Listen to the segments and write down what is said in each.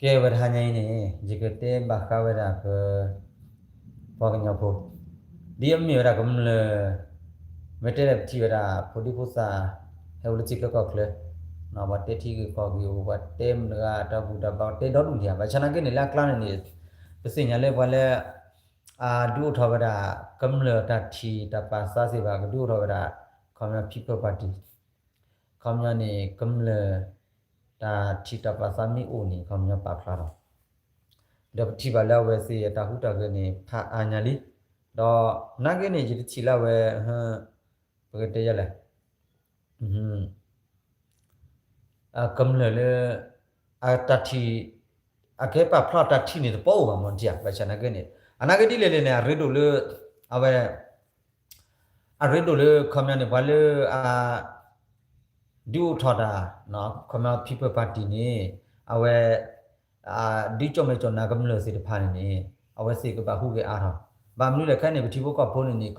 ကဲဝဲတဟါညါအံၤန့ၣ် ယကတဲဘၣ်ဃးဝဲဒၣ်ပ ပှၤကညီဖိ ဒ်အမ့ၢ်ဝဲဒၣ်ကမျၢၢ် မ့ၢ်တဲလၢပထံၣ်ဝဲဒၣ်ဖိဒံဖိသၣ် ဟဲအိၣ်လၢထံချၢကီၢ်ချၢ ပှၤတဲထံဂ့ၢ်ကီၢ်ဂ့ၢ်အိၣ် ပှၤတဲမတၤတဂၤတၢ်ဘူၣ်တၢ်ဘါ တဲဒီဒူၣ်န့ၣ်ဧါ. ဘၣ်ဆၣ်နာ်က့န့ၣ် လၢအကျါန့ၣ်န့ၣ် ပသ့ၣ်ညါလၢပှၤလၢ အဒုးအိၣ်ထီၣ်ဝဲဒၣ် ကမျၢၢ်တၢ်ထံၣ်တၢ်ပာ်သးစ့ၢ်ဘၣ် ကဒုးအိၣ်ထီၣ်ဝဲဒၣ် ခီပညီ People Party ခီပညီန့ၣ် ကမျၢၢ်တၢ်ထံၣ်တၢ်ပာ်သးမ့ၢ်အိၣ်န့ၣ် ခီပညီပာ်ဖျါထီၣ် ဒီးပထံၣ်ဘၣ်လၢအဝဲသ့ၣ်အတၢ်ဟူးတၢ်ဂဲၤန့ၣ် ဖးအါညါလံ. ဒီးနာ်က့န့ၣ် ယတထံၣ်လၢအဝဲ ပကတဲယလဲၣ် ကမျၢၢ်လၢ အတၢ်ထံၣ် အကဲပာ်ဖျါတၢ်ထံၣ်န့ၣ်တပီၢ်အိၣ်ဘၣ်မ့ၢ်ဧါ. ဘၣ်ဆၣ်နာ်က့န့ၣ် အနာ်က့ဒ်လဲၣ်လဲၣ်န့ၣ် အရ့ဒိၣ်လၢ အဝဲ အရ့ဒိၣ်လၢခီပညီန့ၣ် ပှၤလၢအ ဒုးအိၣ်ထီၣ်တၢ် ခီပညီ People Party န့ၣ် အဝဲ ဒုးကၠီၣ်မဲာ်ကၠီၣ်နါကမျၢၢ်သ့ၣ်တဖၣ်န့ၣ်န့ၣ် အဝဲသ့ၣ်ကဘၣ်ဟူးဂဲၤအါထီၣ်. ဘၣ်မနုၤလဲၣ်ခဲအံၤန့ၣ် ပထံဖိကီၢ်ဖိန့ၣ်န့ၣ်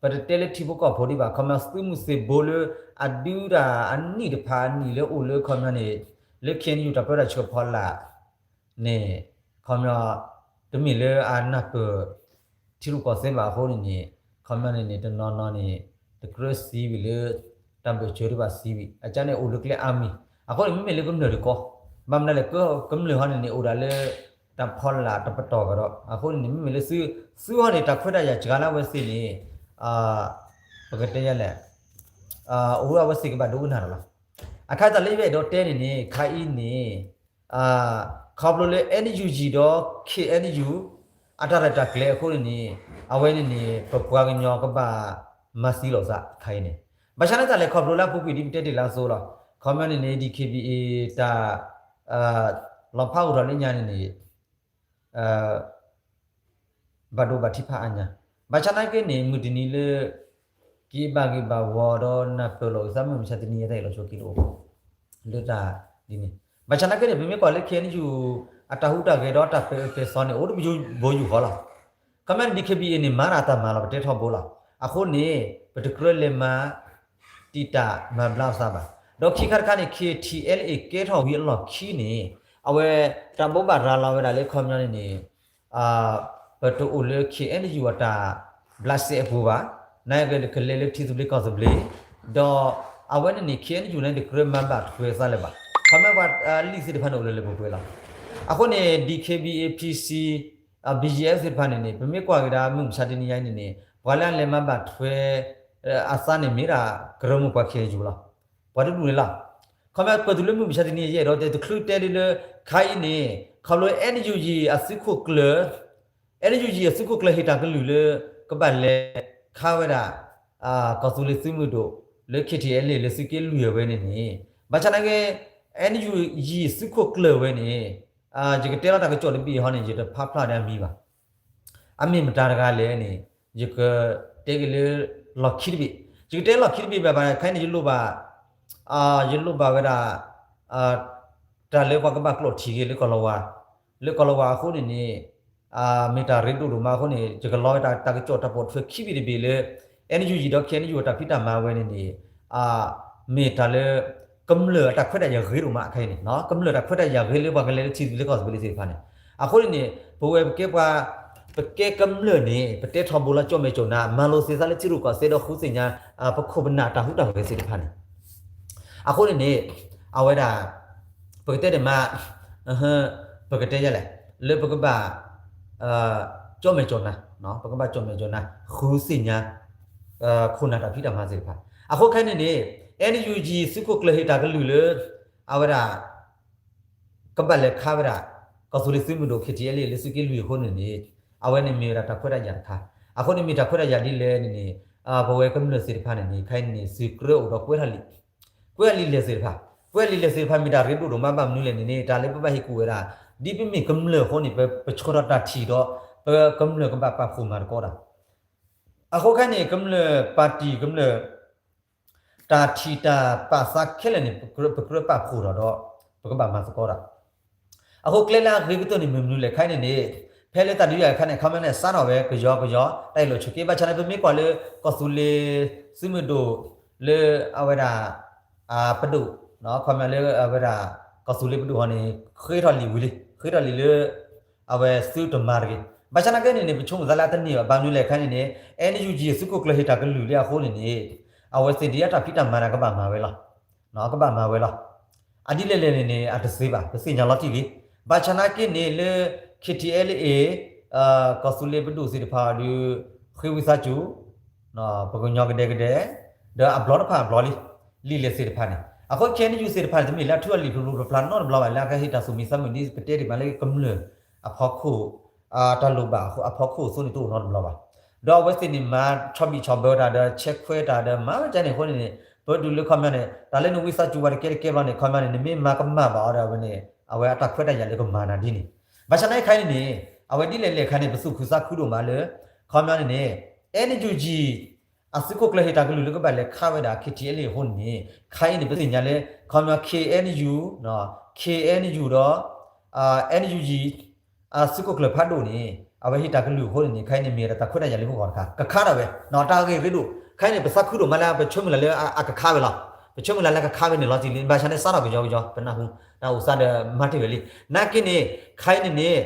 ပတတဲလၢထံဖိကီၢ်ဖိဒံးဘၣ် ခီပညီသုးမုၢ်သံၣ်ဘိလၢ အဒုးတၢ်အနံၣ်တဖၣ်အနံၣ်လၢအိၣ်လၢခီပညီန့ၣ် လၢ ခ့ၣ်အဲၣ်ယူၣ် တၢ်ပၢတၢ်ဆှၢဖီလာ် န့ၣ် ခီပညီ တမ့ၢ်လၢအနၢ်ပၢၢ် ထံရူၢ်ကီၢ်သဲးဘၣ်အဃိန့ၣ်န့ၣ် ခီပညီန့ၣ်န့ၣ် တနီၤနီၤန့ၣ် တကြၢးသံဝံၤလၢ တၢ်ဘၢၣ်စၢၤတဘၣ်သံဝံၤ အကါန့ၣ်အိၣ်လၢကျဲအါမံၤ အဃိန့ၣ် မ့မ့ၢ်လၢကမျၢၢ်တကီ ဘၣ်မနုၤလဲၣ် ကမျၢၢ်ဟီန့ၣ်န့ၣ် အိၣ်ဒၣ်လၢ တၢ်ဖီလာ်တပတီၢ်ကဒီး အဃိန့ၣ်န့ၣ် မ့မ့ၢ်လၢသု သုဟီန့ၣ် တၢ်ခွဲးတၢ်ယာ်စှၤလၢအဝဲသ့ၣ်န့ၣ် ပကတဲယလဲၣ် အိၣ်လၢအဝဲသ့ၣ်ကဘၣ်ဒိကနၣ်ဒီးလီၤ. အခါတၢ်လၢယအဲၣ်ဒိးတဲန့ၣ်န့ၣ် ခါအံၤန့ၣ် ခီဖျိလၢ NUG ဒီး ခ့ၣ်အဲၣ်ယူၣ် အတၢ်ရဲၣ်တၢ်ကျဲၤအဃိန့ၣ်န့ၣ် အဝဲန့ၣ်န့ၣ် ပပှၤကညီကဘၣ်မၤသံလိာ်သးခါအံၤန့ၣ် ဘၣ်ဆၣ်န့ၣ်တၢ်လဲၤခီဖျိလၢအပူၤကွံာ်ဒ်ပတဲတ့ၢ်လၢအသိးလီၤ. ခီပညီန့ၣ်န့ၣ် DKBA တၢ် လီၤဖးအိၣ်ထီၣ်လၢညါန့ၣ်န့ၣ် ဘၣ်ဒိဘၣ်ထံးဖးအါညါ, ဘၣ်ဆၣ်နာ်က့န့ၣ် မုၢ်တနံၤလၢ က့ၤဘၣ်ဂ့ၢ်ဘၣ်ဝီဒီးနၢ်ပၢၢ်လိာ်က့ၤသးမုၢ်မဆါတနံၤအတၢ်အ့ၣ်လိာ်ဆိးက့တအိၣ် လၢတၢ်ဒ်န့ၣ်, ဘၣ်ဆၣ်နာ်က့န့ၣ် ပမ့ၢ်ကွၢ်လၢ ခ့ၣ်အဲၣ်ယူၣ် အတၢ်ဟူးတၢ်ဂဲၤဒီးတၢ်ပၢအၢပၢသီန့ၣ် အိၣ်တဘိယူၢ်ဃီလီၤ. ခီပညီန့ၣ် DKBA န့ၣ် မၤတၢ်အတၢ်မၤလီၤ ပတဲထီဘိလီၤ. အဃိန့ၣ် ပတကြၢးလဲၤမၤ တံာ်တာ်မၤဘျါအသးဘၣ်. ဒီးခံခါတခါန့ၣ် KTLA ကဲထီၣ်ဝံၤအလီၢ်ခံန့ၣ် အဝဲ တၢ်ဘိးဘၣ်ရၤလီၤဝဲဒၣ်လၢခီပညီန့ၣ်န့ၣ် ပတအိၣ်လၢ ခ့ၣ်အဲၣ်ယူၣ် အတၢ်ဘျးစဲအပူၤဘၣ်, နာ်က့ကလဲၤလၢထံသဘျ့ကီၢ်သဘျ့, ဒီးအဝဲန့ၣ်န့ၣ် ခ့ၣ်အဲၣ်ယူၣ် န့ၣ် တကြၢးမၤဘၣ်ထွဲသးလၢၤဘၣ်. ခီပညီပှၤလံာ်သ့ၣ်တဖၣ်န့ၣ်အိၣ်လၢလၢပှဲၤပှဲၤလီၤ. အဃိန့ၣ် DKBA PC BGF သ့ၣ်တဖၣ်န့ၣ်န့ၣ် ပမ့ၢ်ကွၢ်က့ၤဒၣ်မုၢ်မဆါတနံၤညါအံၤန့ၣ်န့ၣ် ပှၤလၢအလဲၤမၤဘၣ်ထွဲ အသးန့ၣ်မ့ၢ်ဒၣ်ကရၢမိၢ်ပှၢ် ခ့ၣ်အဲၣ်ယူၣ် လီၤ. ပှၤတဒူၣ်န့ၣ်လီၤ. ခီပညီပတုၤလၢမုၢ်မဆါတနံၤအံၤ ယအဲၣ်ဒိးတဲတချုးတဲဒ်လၢ ခါအံၤန့ၣ် ခီဖျိ NUG အသုးခိၣ်ကျၢၢ် NUG အသုးခိၣ်ကျၢၢ်ဟ့ၣ်တၢ်ကလုၢ်လၢ ကဘၣ်လဲၤခးဝဲဒၣ် ကီၢ်သူလ့ၤသုးမုၢ်ဒိၣ် လၢ KTLA လၢသုးက့လွံၢ်အဝဲန့ၣ်န့ၣ် ဘၣ်ဆၣ်နာ်က့ NUG သုးခိၣ်ကျၢၢ်ဝဲန့ၣ် ယကတဲလီၤတၢ်ကစီၣ်တဘ့ၣ်ဟီန့ၣ် ယတဖးဖျါဒၣ်မံၤဘၣ်. အမ့ၢ်မတၤတဂၤလဲၣ်န့ၣ် ယကတဲက့ၤလၢလီၢ်ခံတဘ့ၣ်, ယကတဲလီၢ်ခံတဘ့ၣ်ဘၣ်ဘၣ် ခဲအံၤန့ၣ် ယလိၣ်ဘၣ် ယလိၣ်ဘၣ်ဝဲဒၣ် တၢ်လၢပှၤကဘၣ်ကျိးထံက့ၤလၢကီၢ်လီၤဝါ, လၢကီၢ်လီၤဝါအဃိန့ၣ်န့ၣ် မ့ၢ်တၢ်ရ့ဒိၣ်ဒိၣ်မးအဃိန့ၣ် ယကလီၤဝဲဒၣ်တၢ်ကစီၣ်တၢ်ပိာ်ထွဲခံဘ့ၣ်တဘ့ၣ်လၢ NUG ဒီး KNU အတၢ်ဖံးတၢ်မၤဝဲန့ၣ်န့ၣ် မ့ၢ်တၢ်လၢ ကမျၢၢ်အတၢ်ခွဲးတၢ်ယာ်ဂ့ၤဒိၣ်မးအခါအံၤန့ၣ် ကမျၢၢ်တၢ်ခွဲးတၢ်ယာ်ဂ့ၤလၢပှၤကလဲၤလၢထံသဘျ့ကီၢ်သဘျ့သ့ၣ်တဖၣ်န့ၣ် အဃိန့ၣ်န့ၣ် ပဝဲပကဲပှၤ ပကဲကမျၢၢ်န့ၣ် ပတဲထီဘိလီၤ ကၠီၣ်မဲာ်ကၠီၣ်နါ မၤလိာ်သ့သးလၢထံရူၢ်ကီၢ်သဲးဒီးဃုသ့ၣ်ညါ ပခိၣ်ပနၢ်တၢ်ဟူးတၢ်ဂဲၤသ့ၣ်တဖၣ်န့ၣ် အဃိန့ၣ်န့ၣ် အဝဲဒၣ် ပကတဲဒၣ်မး ပကတဲယလဲၣ် လၢပကဘၣ် ကၠီၣ်မဲာ်ကၠီၣ်နါ ပကဘၣ်ကၠီၣ်မဲာ်ကၠီၣ်နါ ဃုသ့ၣ်ညါ ခိၣ်နၢ်တၢ်ဖံးတၢ်မၤသ့ၣ်တဖၣ် အဃိခဲအံၤန့ၣ်န့ၣ် NUG သုးခိၣ်ကျၢၢ်ဟ့ၣ်တၢ်ကလုၢ်လၢ အဝဲဒၣ် ကဘၣ်လဲၤခးဝဲဒၣ် ကီၢ်သူလ့ၤသုးမုၢ်ဒိၣ် KTLA လၢသုးက့လွံၢ်အဃိန့ၣ်န့ၣ် အဝဲန့ၣ်မ့ၢ်ဝဲဒၣ်တၢ်ခွဲးတၢ်ယာ်တခါ အဃိန့ၣ်မ့ၢ်တၢ်ခွဲးတၢ်ယာ်ဒ်လဲၣ်န့ၣ်န့ၣ် ပဝဲကမျၢၢ်သ့ၣ်တဖၣ်န့ၣ်န့ၣ် ခဲအံၤန့ၣ် သုးကြၢးအိၣ်ဒီးကွဲးထီၣ်လံာ် ကွဲးလံာ်လဲၢ်သ့ၣ်တဖၣ် ကွဲးလံာ်လဲၢ်သ့ၣ်တဖၣ်မ့ၢ်တၢ်ရ့ဒိၣ်ဒိၣ်မး ဘၣ်မနုၤလဲၣ်န့ၣ်န့ၣ် တၢ်လၢပဘၣ်ဟ့ၣ်ကူၣ်ဝဲဒၣ် ဒ်ပမ့ၢ်ကမျၢၢ်အဃိန့ၣ် ပဆှၢထီၣ်တၢ်ထံၣ်ဒီး ပကမျၢၢ်ကဘၣ်ပာ်ဖှိၣ်မၤသကိးတၢ် အဃိခဲအံၤန့ၣ် ကမျၢၢ်ပၣ်တံၣ်ကမျၢၢ် တၢ်ထံၣ်တၢ်ပာ်သးခဲလၢာ်န့ၣ် ပကြၢးပာ်ဖှိၣ်ထီၣ်ဒီး ပကဘၣ်မၤသကိးတၢ် အဃိကျဲလၢအဂ့ၤကတၢၢ်န့ၣ်မ့ၢ်မနုၤလဲၣ် ခဲအံၤန့ၣ်န့ၣ် ဖဲလၢတၢ်ဒုးယၤအခါန့ၣ် ခီပညီန့ၣ် စးထီၣ်ဝဲကယီကယီ တၢ်အ့ၣ်လိာ်ဆိးက့ ဘၣ်ဆၣ်န့ၣ် ပမ့ၢ်ကွၢ်လၢ ကီၢ်သူလ့ၤသုးမုၢ်ဒိၣ် လၢအဝဲဒၣ် ပဒိၣ် ခီပညီလၢအဝဲဒၣ် ကီၢ်သူလ့ၤပဒိၣ်ဟီန့ၣ် ဃ့ထီၣ်လံာ်ဝံၤလံ ဃ့ထီၣ်လံာ်လၢ အဝဲသုတမၤတဂ့ၤ. ဘၣ်ဆၣ်နာ်က့န့ၣ်န့ၣ် ပဆိကမိၣ်သးလၢအတန့ၢ်ဘၣ်. ဘၣ်မနုၤလဲၣ်ခဲအံၤန့ၣ်န့ၣ် NUG သုးခိၣ်ကျၢၢ်ဟ့ၣ်တၢ်ကလုၢ်လံအဃိန့ၣ်န့ၣ် အဝဲသ့ၣ်ဒ်အတၢ်ဖံးတၢ်မၤန့ၣ်ကဘၣ်မၤဝဲလီၤ. ကဘၣ်မၤဝဲလီၤ. အဒ်လဲၣ်လဲၣ်န့ၣ်န့ၣ် အတသ့ဘၣ်, ပသ့ၣ်ညါလီၤတံၢ်လံ. ဘၣ်ဆၣ်နာ်က့န့ၣ်လၢ KTLA ကီၢ်သူလ့ၤပဒိၣ်သ့ၣ်တဖၣ်ဒီး ဃ့ဝံသးစူၤ ပကညီကဒဲကဒဲ ဒီးအဘျီတဖၣ်အဘျီလံ လံာ်လဲၢ်သ့ၣ်တဖၣ်န့ၣ်. အဃိ KNU သ့ၣ်တဖၣ်န့ၣ် တမ့ၢ်လၢအထူအလံာ်ဖျိဖျိဖျါဖျါနီတဘျီဘၣ် လၢအကဟ့ၣ်တၢ်သူၣ်မံသးမုာ်ဒ်ပတဲဒံးဘၣ်လၢကမျၢၢ်အဖီခိၣ် တၢ်လိၣ်ဘၣ်အဖီခိၣ်အသိးန့ၣ် တအိၣ်နီတဘျီဘၣ်. ဒီးအဝဲသ့ၣ်န့ၣ် မၤဆီၣ်ဘံၣ်ဆီၣ်ဘၢတၢ်ဒီး ဆဲးခွဲးတၢ်ဒီး မၤဝဲကန့ၣ်အဃိန့ၣ်န့ၣ် ပဒုးလၢခီပညီန့ၣ် တၢ်လၢနဝံသးစူၤဝဲတကဲတကဲဘျီန့ၣ် ခီပညီန့ၣ် နမ့ၢ်မၤကမၣ်ဘၣ်အီၤဒီး အဝဲန့ၣ် အဝဲအတၢ်ခွဲးတၢ်ယာ်လၢကမၤနၤဒ်န့ၣ်. ဘၣ်ဆၣ်နာ်က့ခဲအံၤန့ၣ်န့ၣ် အဝဲဒ်လဲၣ်လဲၣ်ခဲအံၤန့ၣ် ပသူၣ်ခုသးခုဒိၣ်မးလၢ ခီပညီန့ၣ်န့ၣ် NUG အသုးခိၣ်ကျၢၢ်ဟ့ၣ်တၢ်ကလုၢ်လၢကဘၣ်လဲၤခးဝဲဒၣ် KTLA အဃိန့ၣ်န့ၣ် ခဲအံၤန့ၣ် ပသ့ၣ်ညါလၢ ခီပညီ KNU, KNU ဒီး NUG အသုးခိၣ်ကျၢၢ်ဖးဒိၣ်န့ၣ် အဝဲဟ့ၣ်တၢ်ကလုၢ်အဃိန့ၣ်န့ၣ် ခဲအံၤန့ၣ် မ့ၢ်ဝဲဒၣ်တၢ်ခွဲးတၢ်ယာ်လၢပဂီၢ်တခါ ကခးဒၣ်ဝဲ တၢ်ဂ့ၢ်ရ့ဒိၣ်. ခဲအံၤန့ၣ် ပသးခုဒိၣ်မးလၢပဆၢမုၢ်လၢ်လၢအကခးဝဲလီၤ. ပဆၢမုၢ်လၢ်လၢကခးဝဲန့ၣ်လီၤတံၢ်လံ. ဘၣ်ဆၣ်န့ၣ် စးထီၣ်ကယီကယီ ပနၢ်ဟူ တၢ်အိၣ်သးဒီးမၤတ့ၢ်ဝဲလံ. နာ်က့န့ၣ် ခဲအံၤန့ၣ်န့ၣ်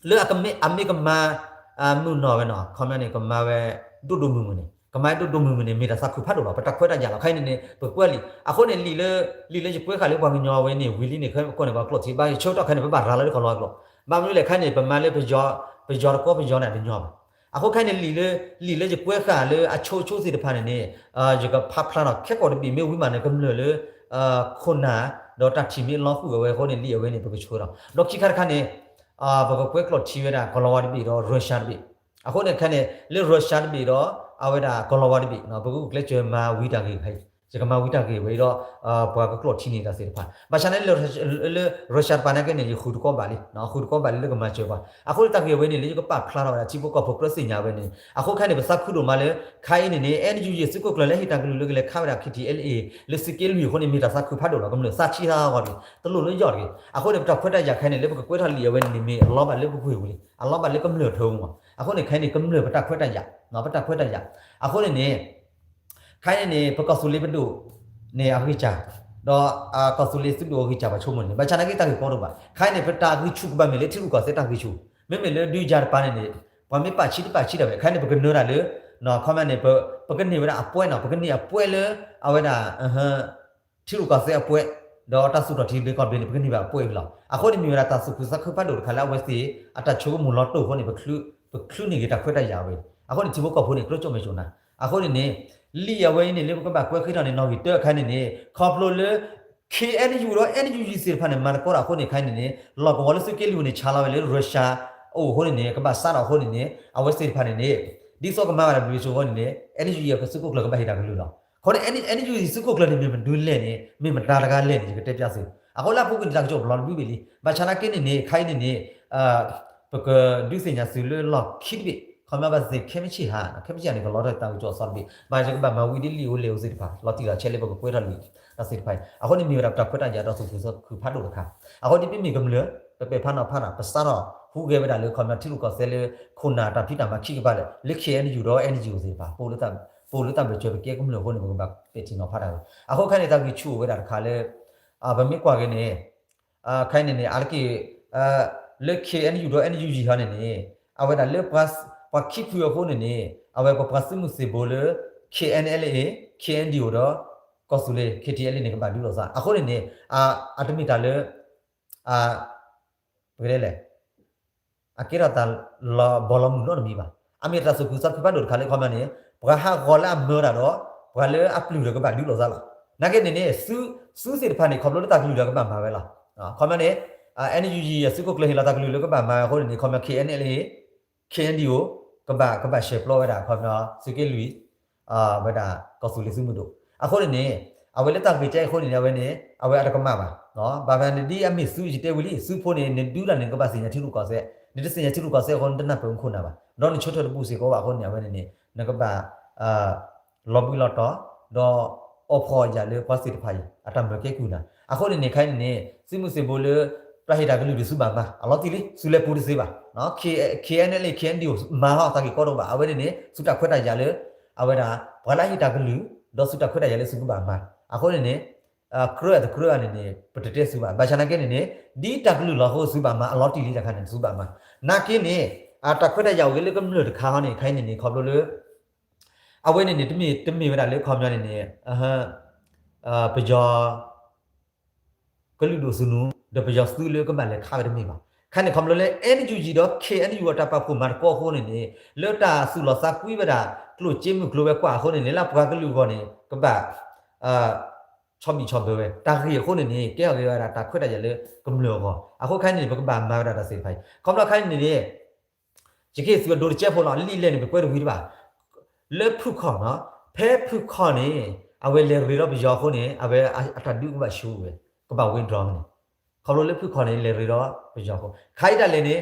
လၢအကမ့ၢ် အမ့ၢ်ကမၤ မုၢ်နီၢ်ဝဲနီၤ ခီပညီန့ၣ် ကမၤဝဲ ဒိၣ်ဒိၣ်မုၢ်မုၢ်န့ၣ် ကမၤဒိၣ်ဒိၣ်မုၢ်မုၢ်န့ၣ် မ့ၢ်တၢ်သးခုဖးဒိၣ်လီၤ. ပတၢ်ခွဲးတၢ်ယာ်လီၤ. ခဲအံၤန့ၣ်န့ၣ် ပကွဲးလံာ် အဃိန့ၣ် လံာ်လၢ လံာ်လၢယကွဲးဃာ်လၢပှၤကညီဝဲန့ၣ် ဝံၤလံန့ၣ် ခဲအံၤပကိးန့ၣ် ပှၤကျိာ်ထံ ဘၣ်ယဆၢကတီၢ်ခဲအံၤန့ၣ် ပဘၣ်ရၤလီၤလၢကီၢ်လီၤအကျိာ်. ဘၣ်မနုၤလဲၣ်ခဲအံၤန့ၣ် ပမၤလၢပယီၤ ပယီၤတကီပယီၤန့ၣ်တညီဘၣ်. အဃိခဲအံၤန့ၣ် လံာ်လၢ လံာ်လၢယကွဲးဃာ်လၢအဆိအဆိသ့ၣ်တဖၣ်န့ၣ်န့ၣ် ယကဖးဖျါထီၣ်ခဲကိာ်တဘ့ၣ် မ့ၢ်ဝံၤမးန့ၣ် ကမျၢၢ်လၢ ခိၣ်နၢ် ဒီးတၢ်ထံၣ်မ့ၢ်အလီၤဃုာ်အဝဲအဃိန့ၣ် လံာ်အဝဲန့ၣ် ပကဆှၢဒီး ဒီးခံခါတခါန့ၣ် ပကကွဲးကျိာ်ထံဝဲဒၣ် ကီၢ်လီၤဝါတဘ့ၣ်ဒီး Russia တဘ့ၣ်. အဃိန့ၣ် ခဲအံၤန့ၣ် လၢ Russia တဘ့ၣ်ဒီး အဝဲဒၣ်ကီၢ်လီၤဝါတဘ့ၣ် ပကဂုာ်ကျဲးစၢးမၤဝံၤတၢ်ဂ့ၢ်ခဲအံၤ ယကမၤဝံၤတၢ်ဂ့ၢ်ဝဲအံၤဒီး ပှၤကကျိာ်ထံန့ၢ်တၢ်သ့ၣ်တဖၣ်. ဘၣ်ဆၣ်န့ၣ် လၢ Russia တပၤနာ်က့န့ၣ် ယဃုတကီဘၣ်လံ ဃုတကီဘၣ်လံလၢကမၤစၢၤပှၤ. အဃိန့ၣ်တၢ်ဂ့ၢ်ဝဲန့ၣ် လၢယကပာ်ဖျါထီၣ်ဝဲဒၣ် ထံဖိကီၢ်ဖိကြၢးသ့ၣ်ညါဝဲန့ၣ် အဃိခဲအံၤန့ၣ် ပသးခုဒိၣ်မးလၢ ခဲအံၤန့ၣ်န့ၣ် NUG သုးခိၣ်ကျၢၢ်လၢဟ့ၣ်တၢ်ကလုၢ်လၢကလဲၤခးဝဲဒၣ် KTLA လၢသုးက့လွံၢ်အဃိန့ၣ် မ့ၢ်တၢ်သးခုဖးဒိၣ်လီၤ. ကမျၢၢ်သးဆံးသးဂီၤတဂ့ၤ တလိၣ်လၢယီၢ်တဂ့ၤ. အဃိန့ၣ် ပတၢ်ခွဲးတၢ်ယာ်ခဲအံၤန့ၣ် လၢပကကွဲးထီၣ်လံာ်အဝဲန့ၣ်န့ၣ် မ့ၢ်အလီၤဘၣ်လၢပပှ့ၤပူၤလံ အလီၤဘၣ်လၢကမျၢၢ်ထၢပူၤမး. အဃိန့ၣ် ခဲအံၤန့ၣ်ကမျၢၢ်ပတၢ်ခွဲးတၢ်ယာ် ပတၢ်ခွဲးတၢ်ယာ် အဃိန့ၣ်န့ၣ် ခဲအံၤန့ၣ်န့ၣ် ပကီၢ်သူလ့ၤပဒိၣ်န့ၣ်အဂံၢ်စၢ် ဒီးကီၢ်သူလ့ၤသုးဒိၣ်အဂံၢ်စၢ် ပှၤဆိကမိၣ်န့ၣ် ဘၣ်ဆၣ်နာ်က့တၢ်ဂ့ၢ်ကီတအိၣ်ဘၣ်. ခဲအံၤန့ၣ် ပတၢ်ဂံၢ်ဆူၣ်ကဘၣ်မ့ၢ်လၢထံရူၢ်ကီၢ်သဲးတၢ်ဂံၢ်ဆူၣ် မ့မ့ၢ်လၢဒုးယၤတပၤန့ၣ်န့ၣ် ပှၤမ့ၢ်ပာ်ဆံးတပာ်ဆံးဒၣ်ဝဲ ခဲအံၤန့ၣ် ပကနၢၤတၢ်လၢ ခီပညီန့ၣ် ပကန့ၢ်ဝဲဒၣ်အပွဲနီၤ ပကန့ၢ်အပွဲလၢ အဝဲဒၣ် ထံရူၢ်ကီၢ်သဲးအပွဲ ဒီးတၢ်သူၣ်ထီၣ်ထံလၢကီၢ်ဘျ့န့ၣ် ပကန့ၢ်ဘၣ်အပွဲအံၤလီၤ. အဃိန့ၣ်မ့ၢ်ဝဲဒၣ်တၢ်သူၣ်ခုသးခုဖးဒိၣ်တခါလၢအဝဲသ့ၣ် အတၢ်ဆိကမိၣ်လီၤတိၢ်အဃိန့ၣ် ပချုးန့ၢ်က့ၤတၢ်ခွဲးတၢ်ယာ်ဝဲ အဃိန့ၣ် ထံဖိကီၢ်ဖိန့ၣ် ကြၢးကၠီၣ်မဲာ်ကၠီၣ်နၤ အဃိန့ၣ်န့ၣ် လံာ်အဝဲအံၤန့ၣ် လၢပကဘၣ်ကွဲးဃ့ထီၣ်န့ၣ် နီၣ်ဂံၢ်တၢအခါန့ၣ်န့ၣ် ခီဖျိလၢ KNU ဒီး NUG သ့ၣ်တဖၣ်န့ၣ် မၤသကိးတၢ်အဃိန့ၣ် ခဲအံၤန့ၣ်န့ၣ် လီၢ်ကဝီၤလၢသုးက့လွံၢ်န့ၣ် ဆါလီၤဝဲလၢ Russia အအိၣ်အဃိန့ၣ်န့ၣ် ကဘၣ်စးထီၣ်အဃိန့ၣ်န့ၣ် အဝဲသ့ၣ်တဖၣ်န့ၣ်န့ၣ် ဒ်သိးကမၤဘၣ်တၢ်ဘျုးဆိအဃိန့ၣ်န့ၣ် NUG အသုးခိၣ်ကျၢၢ်ကဘၣ်ဟ့ၣ်တၢ်ကလုၢ်လီၤ. အဃိန့ၣ် NUG သုးခိၣ်ကျၢၢ်န့ၣ် မ့ၢ်မနုၤလဲၣ်န့ၣ် မ့ၢ်မတၤတဂၤလဲၣ်န့ၣ် ယကတဲပျးသု အဃိလၢအပူၤကွံာ်န့ၣ် တၢ်ကစီၣ်ပလီၢ်တဘျုးဘ့ၣ်လံ. ဘၣ်ဆၣ်နာ်က့န့ၣ်န့ၣ် ခဲအံၤန့ၣ်န့ၣ် ပကဒုးသ့ၣ်ညါသုလၢလီၢ်ခံတဘ့ၣ် ခီပညီဘၣ်သ့ၣ်ခဲမုၢ်ဆ့ၣ်ဟါ ခဲမုၢ်ဆ့ၣ်ဟါန့ၣ် ကလီၤတၢ်တၢ်ကစီၣ်အသီတဘ့ၣ် ဘၣ်ယကဘၣ်မၤဝံၤဒ်လံာ်အိၣ်လဲၢ်အိၣ်သ့ၣ်တဖၣ် လီၤတံၢ်လီၤဆဲးလၢပကကွဲးထီၣ်လံာ်တၢ်သ့ၣ်တဖၣ်အံၤ အဃိန့ၣ်မ့ၢ်ဝဲဒၣ်ပတၢ်ခွဲးတၢ်ယာ်ဒီးသူၣ်ခုသးခုဖးဒိၣ်တခါ အဃိန့ၣ်ပမ့ၢ်ကမျၢၢ် ပပဲာ်ဖးနီၤဖးတၢ် ပစးထီၣ်ဟူးဂဲၤဝဲဒၣ်လၢခီပညီထံရူၢ်ကီၢ်သဲးလၢ ခိၣ်နၢ်တၢ်ဖံးတၢ်မၤခံကပၤလၢ လၢ KNU ဒီး NUG သ့ၣ်တဖၣ် ပအိၣ်လၢတၢ်ဘၢၣ်စၢၤပကဲကမျၢၢ်အဃိန့ၣ် ပကဘၣ်ပဲာ်ထံနီၤဖးတၢ်ဝဲ အဃိခဲအံၤန့ၣ် တၢ်ဂံၢ်ဆူၣ်အိၣ်ဝဲဒၣ်တခါလၢ ပမ့ၢ်ကွၢ်က့ၤန့ၣ် ခဲအံၤန့ၣ်န့ၣ် အါတက့ၢ် လၢ KNU ဒီး NUG ဟီန့ၣ်န့ၣ် အဝဲဒၣ်လၢ ပှၤခံဖုအဃိန့ၣ်န့ၣ် အဝဲပပှၤသုးမုၢ်သ့ၣ်ဘိလၢ KNLA KNDO ဒီး ကီၢ်သူလ့ၤ KTLA န့ၣ် ကဘၣ်ဒုးလိာ်သး အဃိန့ၣ်န့ၣ် အတမ့ၢ်တၢ်လၢ ပကတဲလဲၣ် အကဲထီၣ်တၢ်လီၤဘီလီၤမုၢ်နီတမံၤဘၣ်. အမ့ၢ်တၢ်သူၣ်ခုသးခုဖးဒိၣ်တခါလၢခီပညီန့ၣ် ပှၤဟးဂီၤလၢအမၢတၢ်ဒီး ပှၤလၢအပျုၢ်ဒီးကဘၣ်ဒုးလိာ်သးလီၤ. နာ်က့န့ၣ်န့ၣ် သုးသ့ၣ်တဖၣ်န့ၣ် ခီဖျိလၢတၢ်ကလုၢ်ဒီးကဘၣ်မၤဝဲလီၤ. ခီပညီန့ၣ် NUG အသုးခိၣ်ကျၢၢ်ဟ့ၣ်လီၤတၢ်ကလုၢ်လၢကဘၣ်မၤအဃိန့ၣ်န့ၣ် ခီပညီ KNLA KNDO ကဘၣ် ကဘၣ်ရှဲၣ်ပျီဝဲဒၣ် ခီပညီ သုးက့လွံၢ် ဝဲဒၣ်ကီၢ်သူလ့ၤသုးမုၢ်ဒိၣ် အဃိန့ၣ်န့ၣ် အဝဲလၢတၢ်ဂ့ၢ်ကဲအံၤအဃိန့ၣ်န့ၣ် အဝဲန့ၣ် အဝဲအတကမၣ်ဘၣ်. ဘၣ်မနုၤဒ်အမ့ၢ်သုးယတဲဝံၤလံ သုးဖိန့ၣ် နဒုးတၢ်န့ၣ် နကဘၣ်သ့ၣ်ညါထံရူၢ်ကီၢ်သဲး, နတသ့ၣ်ညါထံရူၢ်ကီၢ်သဲးအဃိ နတနၢ်ပၢၢ်မူခိၣ်နၢ်ဘၣ်, ဒီးနဆၢထၢၣ်တဘူၣ်စ့ၢ်ကီးဘၣ်အဃိန့ၣ် အဝဲန့ၣ်န့ၣ် နကဘၣ် လီၤဘှံးလီၤတီၤ ဒီးအိၣ်ဖှိၣ်ယာ်လၢပှၤသ့ၣ်တဖၣ်အံၤ အတၢ်မၢကဲကုၢ်နၤ, အဃိန့ၣ်န့ၣ် ခဲအံၤန့ၣ်န့ၣ် သုးမုၢ်သ့ၣ်ဘိလၢ ပှၤဟ့ၣ်တၢ်ကလုၢ်ဒီးသုးဘၣ်မၤ အလီၤတံၢ်လံ သုးလဲၤပူၤတသ့ဘၣ်, KNLA KNDO မၤလီၤတၢ်ဂ့ၢ်ကီတအိၣ်ဘၣ် အဝဲန့ၣ်န့ၣ် သုးတၢ်ခွဲးတၢ်ယာ်လၢ အဝဲဒၣ် ပှၤလၢအဟ့ၣ်တၢ်ကလုၢ် ဒီးသုးတၢ်ခွဲးတၢ်ယာ်လၢသုးကဘၣ်မၤ, အဃိန့ၣ်န့ၣ် ကြၢးအတကြၢးအန့ၣ်န့ၣ် ပတတဲဆူဘၣ်. ဘၣ်ဆၣ်နာ်က့န့ၣ်န့ၣ် ဒ်တၢ်ကလုၢ်လီၤအဃိ ဆူဘၣ်မၤအလီၤတံၢ်လံတခါန့ၣ် ဆူဘၣ်မၤ. နာ်က့န့ၣ် အတၢ်ခွဲးတၢ်ယာ်အိၣ်ဂ့ၤလၢကမျၢၢ်တခါဟီန့ၣ် ခဲအံၤန့ၣ်န့ၣ် ခီဖျိလၢ အဝဲန့ၣ်န့ၣ် တမ့ၢ်တမ့ၢ်ဝဲဒၣ်လၢခီပညီန့ၣ်န့ၣ် ပယီၤ ကလုာ်ဒိၣ်ဆူနူ ဒီးပယီၤသုးလၢကဘၣ်လဲၤခးဝဲတမ့ၢ်ဘၣ်. ခဲန့ၣ်ခီဖျိလၢ NUG ဒီး KNU အတၢ်ပာ်ဖှိၣ်မၤသကိးအဃိန့ၣ်န့ၣ် လၢတၢ်သူၣ်လီၤသးကွံဝဲဒၣ် ကျိၣ်စ့မုၢ်ကျိၤဝဲၤကွာ်အဃိန့ၣ်န့ၣ် လၢပှၤကလုာ်အဂီၢ်န့ၣ် ကဘၣ် ဆီဘံၣ်ဆီဘၢဝဲ တၢ်ဂ့ၢ်အဃိန့ၣ်န့ၣ် ကဲထီၣ်က့ၤဝဲဒၣ်တၢ်ခွဲးတၢ်ယာ်လၢကမျၢၢ်အဂီၢ်. အဃိခဲအံၤန့ၣ် ပကဘၣ်မၤဝဲဒၣ်တၢ်သ့ၣ်တဖၣ်အံၤ ခီဖျိခဲအံၤန့ၣ်န့ၣ် ယကဟ့ၣ်သုးအဒိတကဲဖိလီၤ. လံာ်လဲၢ်န့ၣ် ပကွဲးတဝံၤတဘၣ်. လၢဖုၣ်ခီၣ်နီၤ, ဖဲဖုၣ်ခီၣ်န့ၣ် အဝဲလဲၤရ့ဒီးပယီၤအဃိန့ၣ် အဝဲအတၢ်ဒုးကဘၣ်ဆူဝဲ, ကဘၣ် withdraw န့ၣ်, ခီဖျိလၢဖုၣ်ခီၣ်န့ၣ် လဲၤရ့ဒီးပယီၤအဃိ ခါအံၤဒၣ်လဲာ်န့ၣ်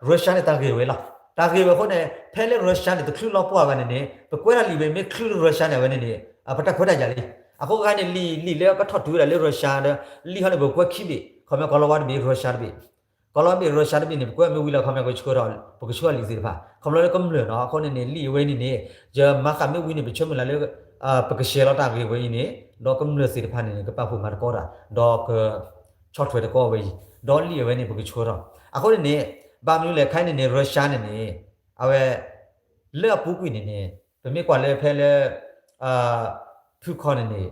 Russia န့ၣ် တၢ်ဂ့ၢ်ဝဲလီၤ. တၢ်ဂ့ၢ်ဝဲအဃိန့ၣ် ဖဲလၢ Russia န့ၣ် တချုးလီၤပှီၢ်ဘၣ်န့ၣ်န့ၣ် ပကွဲးထီၣ်လံာ်ဝဲ မ့ၢ်ချုးလၢ Russia န့ၣ် အဝဲန့ၣ်န့ၣ် ပတၢ်ခွဲးတၢ်ယာ်လံ. အဃိခဲအံၤန့ၣ် လံာ်လံာ်လၢကထီၣ်တုၤဝဲဒၣ်လၢ Russia ဒီး လံာ်ဟီန့ၣ် ပကွဲးခံဘ့ၣ်, ခီပညီ ကီၤလီၤဝါတဘ့ၣ် Russia တဘ့ၣ် ကီၤလီၤဘ့ၣ် Russia တဘ့ၣ်န့ၣ် ပကွဲးမ့ၢ်ဝံၤလီၤ ခီပညီ ပကဆှၢထီၣ် ပကဆှၢလံာ်သ့ၣ်တဖၣ် ခီဖျိလၢကမျၢၢ်နီၤ. အဃိန့ၣ်န့ၣ် လံာ်အဝဲန့ၣ်န့ၣ် ယမၤဃာ်မ့ၢ်ဝံၤန့ၣ် ပဆၢမုၢ်လၢ်လၢ ပကရှဲလီၤတၢ်ဂ့ၢ်ဝဲအံၤန့ၣ် ဒီးကမျၢၢ်သ့ၣ်တဖၣ်န့ၣ်န့ၣ် ကပာ်ဖှိၣ်မၤသကိးတၢ် ဒီးကဆီၣ်ထွဲသကိးဝဲအံၤ ဒီးလံာ်အဝဲန့ၣ် ပကဆှၢထီၣ်. အဃိန့ၣ်န့ၣ် ဘၣ်မနုၤလဲၣ် ခဲအံၤန့ၣ်န့ၣ် Russia န့ၣ်န့ၣ် အဝဲ လၢအပူၤကွံာ်န့ၣ်န့ၣ် ပမ့ၢ်ကွၢ်လၢဖဲလၢ ဖုၣ်ခီၣ်န့ၣ်န့ၣ်